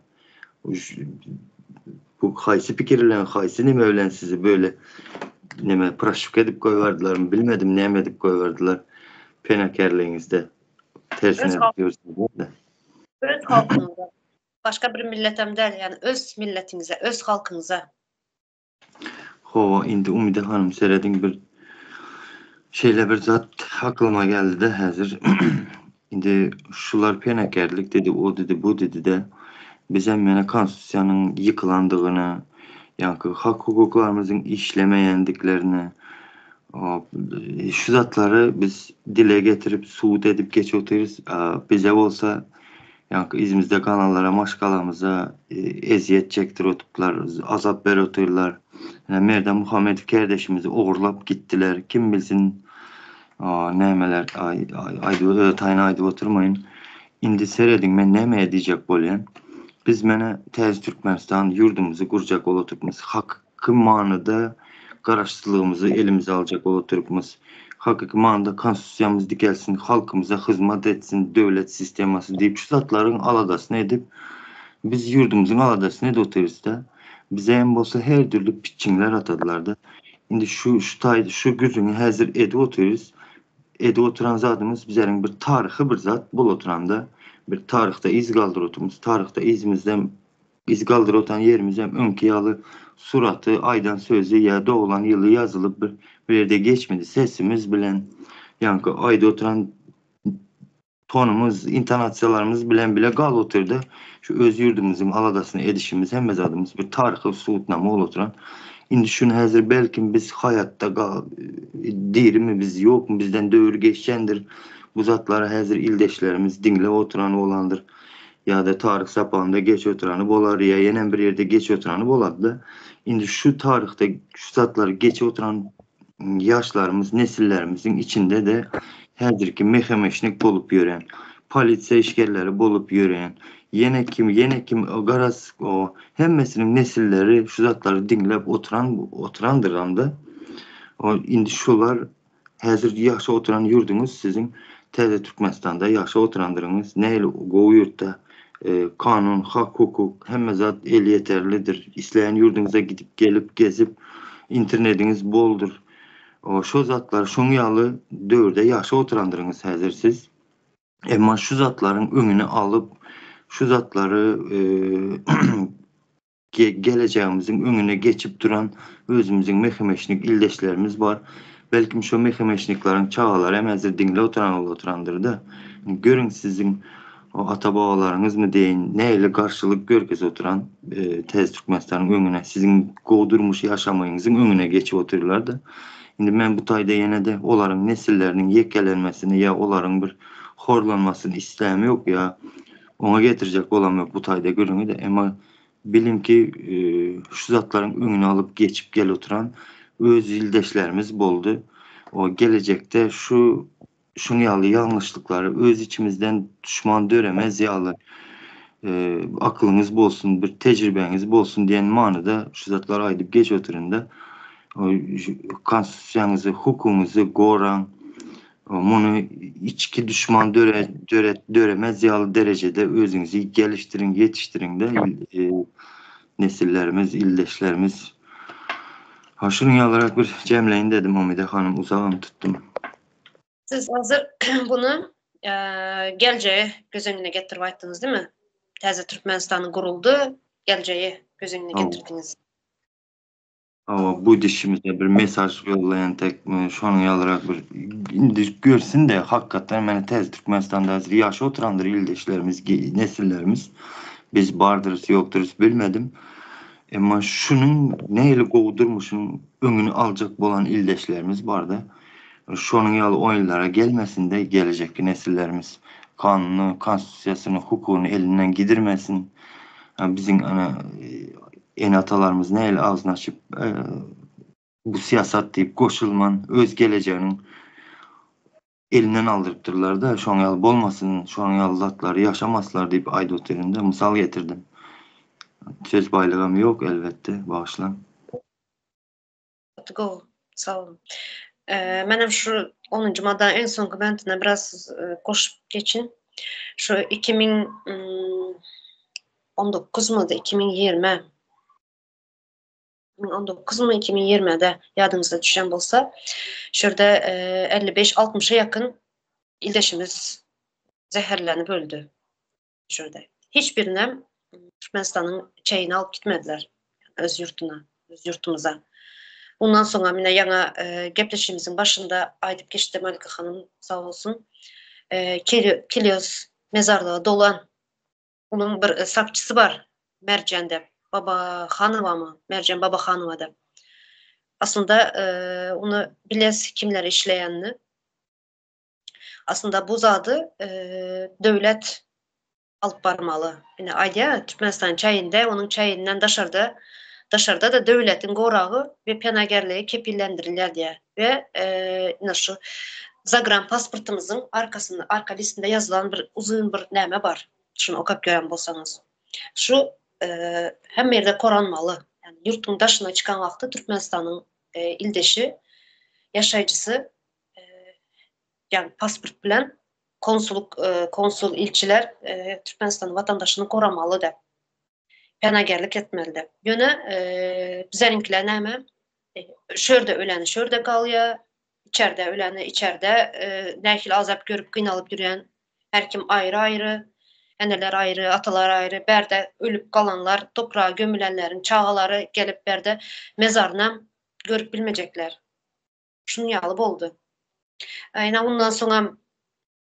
Bu haýsy pikir bilen, haýsy neme bilen sizi böyle neme proşivka edip goýberdilermi bilmedim, näme edip goýberdiler penekerligiňizde. Tersine edip Öz halkyňyza. Başga bir milletem däl, ýani öz milletiňize, öz halkyňyza. Hawa, indi Umyda hanym serediň bir şeýle bir zat aklyma geldi-de häzir. Indi şular penakerlik dedi, o dedi, bu dedi-de. Bizem ýene konstitusiýanyň ýykylandygyny, ýaňky hak-hukuklarymyzyň işlemeýändiklerini, Şu zatlary biz dile getirip, subut edip geç otyrys. Bize bolsa, ýaňky yzymyzda galanlara, maşgalamyza ezýet çekdirip otupdylar, azap berip otyrlar. Ine, Merdan Muhammedow kärdeşimizi ogurlap gitdiler. Kim bilsin, nämeler, aýdyp, öz taýyny aýdyp oturmaýyn. Indi serediň, men näme diýjek bolýan. Biz mene täze Türkmenistan ýurdumyzy gurjak bolup otyrmyz. Hak Hakyky manyda garaşsyzlygymyzy elimize aljak bolup oturypmyz. Hakyky manyda konstitusiýamyz dikelsin, halkymyza hyzmat etsin döwlet sistemasy diýip şu zatlaryň aladasyny edip biz ýurdumyzyň aladasyny edip otyrysda. Bize hem bolsa her dürli pitjiňler atadylarda. Indi şu şu taýda şu gürrüňi häzir edip otyrys. Edip oturan zadymyz bizleriň bir taryhy bir zat bolup oturanda bir taryhda yz galdyryp otyrmyz. Taryhda yzymyzdan Biz galdyryp otan ýerimizem öňki ýaly suraty, aýdan sözi ýa doglan ýyly ýazylyp bir bir ýerde geçmedi. Sesimiz bilen, ýaňky aýdyp oturan tonumyz, intonasiýalarymyz bilen bile galyp otyrdy. Şu öz ýurdumyzyň aladasyny edişimiz, hemme zadymyz bir taryhy subutnama bolup oturan. Indi şuny häzir belkim biz haýatda gal dirimi biz ýokmy bizden döwür geçendir. Bu zatlary häzir ildeşlerimiz diňläp oturan bolandyr. Ýa-da taryh sapagynda geç oturany bolar, ýa ýenem bir ýerde geç oturany bolady-da. Indi şu taryhda şu zatlary geç oturan ýaşlarymyz, nesillerimiziň içinde-de häzirki mehemeşnik bolup ýören, polisiýa işgärleri bolup ýören, ýene kim, ýene kim, garaz, o hemmesiniň nesilleri şu zatlary diňläp oturan oturandyram-da. O indi şular Häzir ýaşap oturan ýurduňyz siziň täze Türkmenistanda ýaşap oturandyryňyz. Nähili gowy ýurtda kanun, hak hukuk hemme zat elýeterlidir. Isleýän ýurduňyza gidip gelip gezip internediňiz boldur. Şo zatlar şoň ýaly döwürde ýaşap oturandyryňyz häzir siz. Emma şu zatlaryň öňüni alyp şu zatlary Gelejegimiziň öňüne geçip duran özümiziň mehemeşnik ildeşlerimiz bar. Belkim şo mehemeşnikleriň çagalary hem häzir diňläp oturan bolup oturandyrda. Görüň siziň O ata-babalaryňyzmy deýin nähili garşylyk görkezip oturan täze Türkmenistanyň öňüne, siziň gowy durmuş ýaşamagyňyzyň öňüne geçip otyrlar-da. Indi men bu taýda ýene-de olaryň nesilleriniň ýekelenmesini ýa olaryň bir horlanmasyny isläm ýok ýa oňa getirjek bolam ýok bu taýda gürrüňi-de. Emma biliň ki, şu zatlaryň öňüni alyp geçip gelip oturan öz ildeşlerimiz boldy. O gelejekde şu Şuň ýaly ýalňyşlyklary öz içimizden duşman döremez ýaly aklyňyz bolsun, bir tejribäňiz bolsun diýen manyda şu zatlary aýdyp geç otyrynda. Konstitusiýaňyzy, hukugyňyzy goraň. Muny içki duşman döre döre döremez ýaly derejede özüňizi gelişdiriň, ýetişdiriňde nesillerimiz, ildeşlerimiz. Ha şunuň ýalyrak bir jemleýin dedim Umyda hanym, uzagam tutdum. Siz hazir bunu geljegi göz öňüne getirip aýtdyňyz, değil mi? Täze Türkmenistan guruldy, geljegi göz öňüne getirdiňiz. Hawa, bu dişimize bir mesaj ýollaýan tek şonuň ýalyrak bir indi görsün-de hakykatdan meni täze Türkmenistanda häzir ýaşap oturandyr ildeşlerimiz, nesillerimiz. Biz bardyrys, ýokdurys bilmedim. Emma şunuň nähili gowy durmuşyň öňüni aljak bolan ildeşlerimiz barda. Şonuň ýaly oýunlara gelmesin-de gelejekki nesillerimiz. Kanuny, konstitusiýasyny, hukugyny elinden gidirmesin. Biziň ana ene-atalarymyz nähili agzyny açyp bu syýasat diýip goşulman öz gelejeginiň elinden aldyrypdyrlar-da, şoň ýaly bolmasyn, şonuň ýaly zatlary ýaşamaslar diýip aýdyp otyryn-da, mysal getirdim. Söz baýlygam ýok elbetde, bagyşlaň. Gaty gowy. Sag boluň. Menem şu onunjy maddanyň iň soňky bentine biraz goşup geçin. Şu 2019 mıydy, 2020 2019 my 2020-de ýadyňyzda düşen bolsa, şu ýerde 55-60-a ýakyn ildeşimiz zäherlenip öldi. Şu ýerde. Hiç birinem Türkmenistanyň çägine alyp gitmediler. Öz ýurtuna, öz ýurtumyza. Ondan soňra mine ýaňa gepleşigimiziň başynda aýdyp geçdi Malika hanym, sag bolsun. Kilios mezarlyga dolan Onuň bir sakçysy bar Merjende, Babahanowamy, Merjen Babahanowa diýip. Aslynda ony biles kimler işleýänini. Aslynda bu zady döwlet alyp barmaly. Ine aýdýar, Türkmenistan çäginde, onuň çäginden daşarda, daşarda-da döwletiň goragy we penagerligi kepillendirilýär diýýär. We ine şu zagran pasportymyzyň arkasynda, arka listinde ýazylan bir uzyn bir näme bar. Şuny okap gören bolsaňyz. Şu hemme ýerde koranmaly. Ýagny ýurtuň daşyna çykan wagty Türkmenistanyň ildeşi, ýaşaýjysy ýagny pasport bilen konsullyk, konsul, ilçiler Türkmenistanyň watandaşyny goramaly diýip. Penagerlik etmeli diýip. Ýöne bizleriňkiler näme? Şu ýerde öleni şu ýerde galýar, içerde öleni içerde nähili azap görüp gynalyp ýörýän her kim aýry-aýry, eneler aýry, atalar aýry, bärde ölüp galanlar, topraga gömülenleriň çagalary gelip bärde mezarynam görüp bilmejekler. Şunuň ýaly boldy. Ine ondan soňam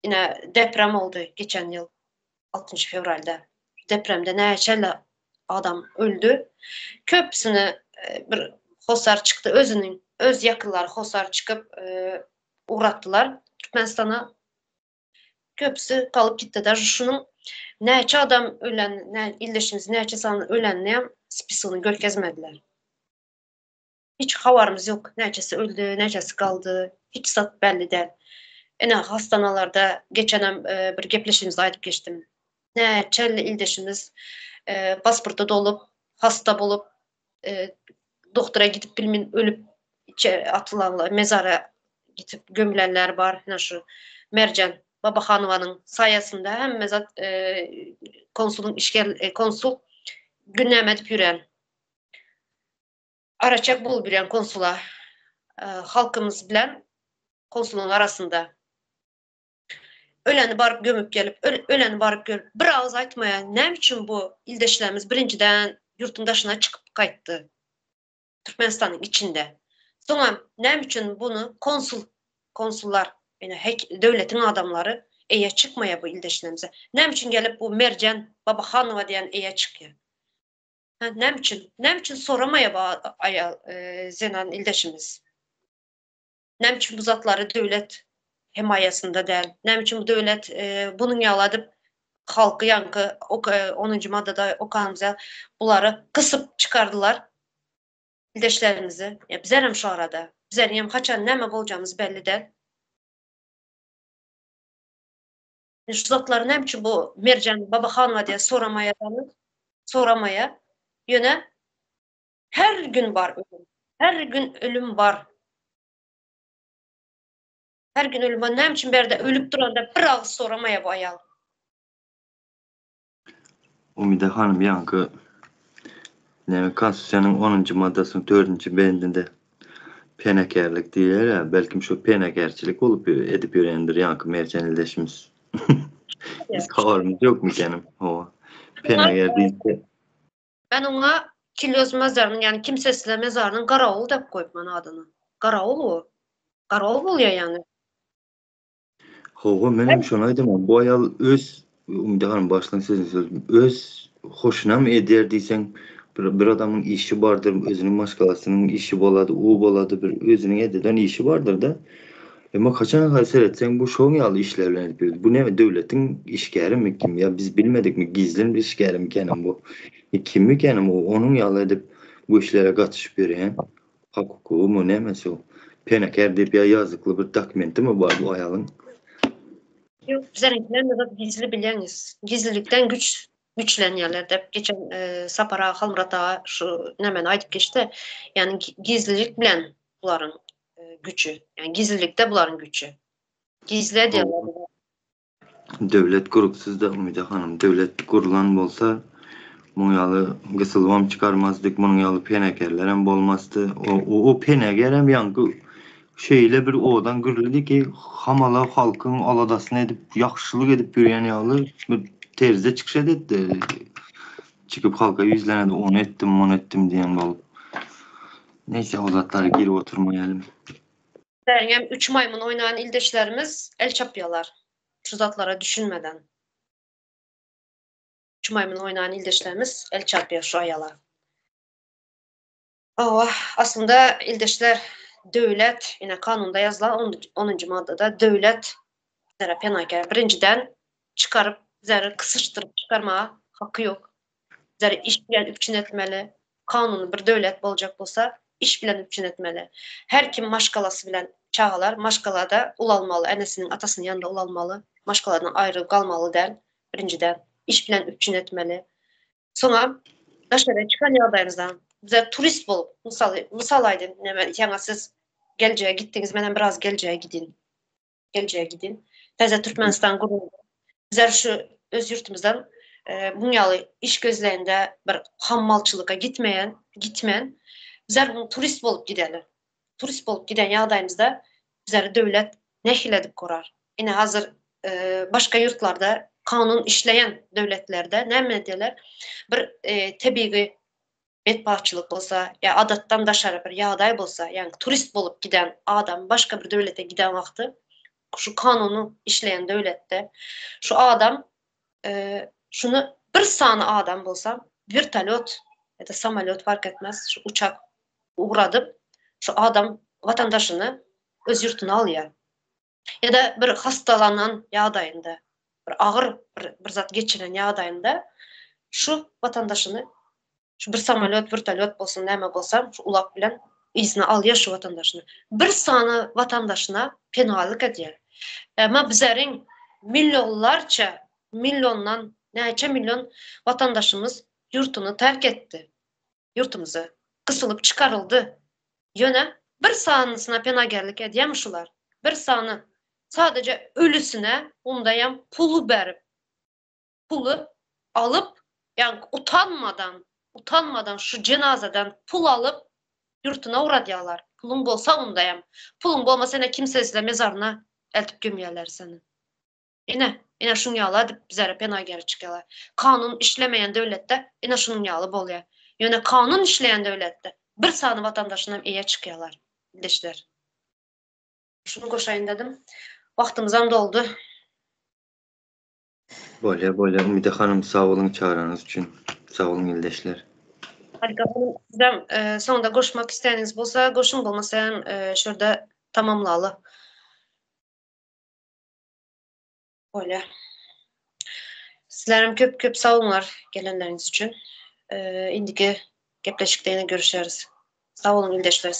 ine deprem boldy geçen ýyl altynjy fewralda. Depremde näçe adam öldi. Köpüsini bir hossar çykdy özüniň öz ýakynlary hossar çykyp ugratdylar Türkmenistana. Köpüsi galyp gitdi. Daže şunuň näçe adam ölen, ildeşimiz näçe sany ölenini hem spisogyny görkezmediler. Hiç habarymyz ýok. Näçesi öldi, näçesi galdy, hiç zat belli däl. Ine, hastanalarda geçenem bir gepleşigimizde aýdyp geçdim. Näçe ildeşimiz pasporty dolup, hasta bolup, doktora gidip bilmin ölüp içe atylanlar, mezara gitip gömülenler bar. Ine şu Merjen Babahanowanyň saýasynda hemme zat konsulyň işgär konsul günnäme edip ýören. Araçäk bolup ýörýän konsula halkymyz bilen konsulyň arasynda. Öleni baryp gömüp gelip, öleni baryp görüp, bir agyz aýtmaýar. Näme üçin bu ildeşlerimiz birinjiden ýurtuň daşyna çykyp gaýtdy? Türkmenistanyň içinde. Soňam näme üçin buny konsul, konsullar, ýöne döwletiň adamlary eýe çykmaýar bu ildeşlerimize? Näme üçin gelip bu Merjen Babahanowa diýen eýe çykýar? Hä, näme üçin? Näme üçin soramaýar bu aýal, zenan ildeşimiz? Näme üçin bu zatlary döwlet hemaýasynda däl? Näme üçin bu döwlet bunuň ýaly edip halky ýaňky onunjy maddada okanymyz ýaly bulary gysyp çykardylar ildeşlerimizi. Ýa bizerem şu arada. Bizeriňem haçan näme boljagymyz belli däl. Şu zatlary näme üçin bu Merjen Babahanowa diýen soramaýar soramaýar. Ýöne Her gün bar ölüm. Her gün ölüm bar. Her gün ölüm bar. Näme üçin bärde ölüp duranda bir agyz soramaýar bu aýal? Umyda hanym ýaňky näme konstitusiýanyň onunjy maddasynyň dördünji bendinde penakärlik diýilýär-ä, belkim şo penakärçilik bolup edip ýörendir ýaňky Merjen ildeşimiz. Biz habarymyz ýokmy ekenim? Hawa. Penakär diýse. Men oňa Kilýoz mazarynyň, ýagny kimsesizler mezarynyň garawul dep goýupman adyny. Garawul o. Garawul bolýar ýagny. Hawa, menem şony aýdamok. Bu aýal öz, Umyda hanym bagyşlaň sözüňizi böldüm. Öz hoşunam edýär diýseň, bir bir adamyň işi bardyr, özüniň maşgalasynyň işi bolady, u bolady, bir özüniň ededen işi bardyr-da. Emma haçan seretseň bu şoň ýaly işler bilen edip ýördi. Bu näme döwletiň işgärimi kim ýa biz bilmedikmi gizlin bir işgärimikänem bu. E kimmikänem o onuň ýaly edip bu işlere gatyşyp ýörýän. Hak hukugymy nämesi o. Penakär diýip ýa ýazykly bir dokumentimi bar bu aýalyň. Ýok bizeriňkiler zat gizli bilýäňiz. Gizlilikden güç güçlenýärler dep geçen Sapar aga Halmyrat aga şu nämeni aýdyp geçdi. Ýagny gizlilik bilen bularyň güçi. Ýagny gizlilikde bularyň güçi. Gizle diýýärler. Döwlet gurupsyzda Umyda hanym. Döwlet gurulan bolsa muň ýaly gysylybam çykarmazdyk, munuň ýaly penekerlerem bolmazdy. O o penekerem ýaňky şeýle bir owadan gürledi ki, hamala halkyň aladasyny edip, ýagşylyk edip ýörýän ýaly bir terzde çykyş edetdi. Çykyp halka ýüzlenedi, ony etdim, muny etdim diýen bolup. Neýse o zatlara girip oturmaýalym. Bäriňem üç maýmyn oýnan ildeşlerimiz el çapýalar şu zatlara düşünmeden. Üç maýmyn oýnan ildeşlerimiz el çarpýar şu aýala. Hawa, aslynda ildeşler döwlet, ine kanunda ýazylan onunjy maddada döwlet bizlere penakär. Birinjiden çykaryp bizleri kysyşdyryp çykarmaga haky ýok. Bizleri iş bilen üpjün etmeli. Kanuny bir döwlet boljak bolsa iş bilen üpjün etmeli. Her kim maşgalasy bilen çagalar maşgalada ulalmaly, enesiniň atasynyň ýanynda ulalmaly, maşgaladan aýry galmaly däl. Birinjiden iş bilen üpjün etmeli. Soňam daşara çykan ýagdaýymyzda bize turist bolup, mysal mysal aýdyn, näme ýaňa siz geljege gitdiňiz, menem biraz geljege gidin. Geljege gidin. Täze Türkmenistan guruldy. Bizler şu öz ýurtumyzdan muň ýaly iş gözleýände bir hammalçylyga gitmeýän, gitmän, bizler muň turist bolup gideli. Turist bolup giden ýagdaýymyzda bizleri döwlet nähili edip gorar? Ine hazir başga ýurtlarda kanun işleýän döwletlerde näme edýärler? Bir tebigy betbagtçylyk bolsa ýa adatdan daşary bir ýagdaý bolsa, ýagny turist bolup giden adam başga bir döwlete giden wagty şu kanuny işleýän döwletde şu adam şuny bir sany adam bolsa wertolýot ýa-da samolýot fark etmez şu uçak ugradyp şu adam watandaşyny öz ýurtuna alýar. Ýa-da bir hastalanan ýagdaýynda, bir agyr bir bir zat geçiren ýagdaýynda şu watandaşyny şu bir samolýot, wertolýot bolsun, näme bolsa, şu ulag bilen yzyna alýar şu watandaşyny. Bir sany watandaşyna penalyk edýär. Emma bizleriň millionlarça, milliondan näçe million watandaşymyz ýurtuny terk etdi. Ýurtumyzy gysylyp çykaryldy. Ýöne bir sanysyna penagerlik edýärmi şular? Bir sany sadaja ölüsine undaýam puly berip, puly alyp, ýagny utanmadan, utanmadan şu jenazadan pul alyp ýurtuna ugradýarlar. Puluň bolsa undaýam. Puluň bolmasa ine kimsesizler mezaryna eltip gömýärler seni. Ine, ine şuň ýaly edip bizlere penager çykýarlar. Kanun işlemeýän döwletde ine şunuň ýaly bolýar. Ýöne kanun işleýän döwletde bir sany watandaşynam eýe çykýarlar, ildeşler. Şuny goşaýyn dedim. Wagtymyzam doldy. Bolýar, bolýar Umyda hanym sag boluň çagyranyňyz üçin. Sag boluň ildeşler. Halika hanym sizem soňda goşmak isleýäniňiz bolsa goşuň bolmasa hem şu ýerde tamamlaly. Bolýar. Sizlerem köp köp sag boluňlar gelenleriňiz üçin. Indiki gepleşikde ýene görüşeris. Sag boluň ildeşler.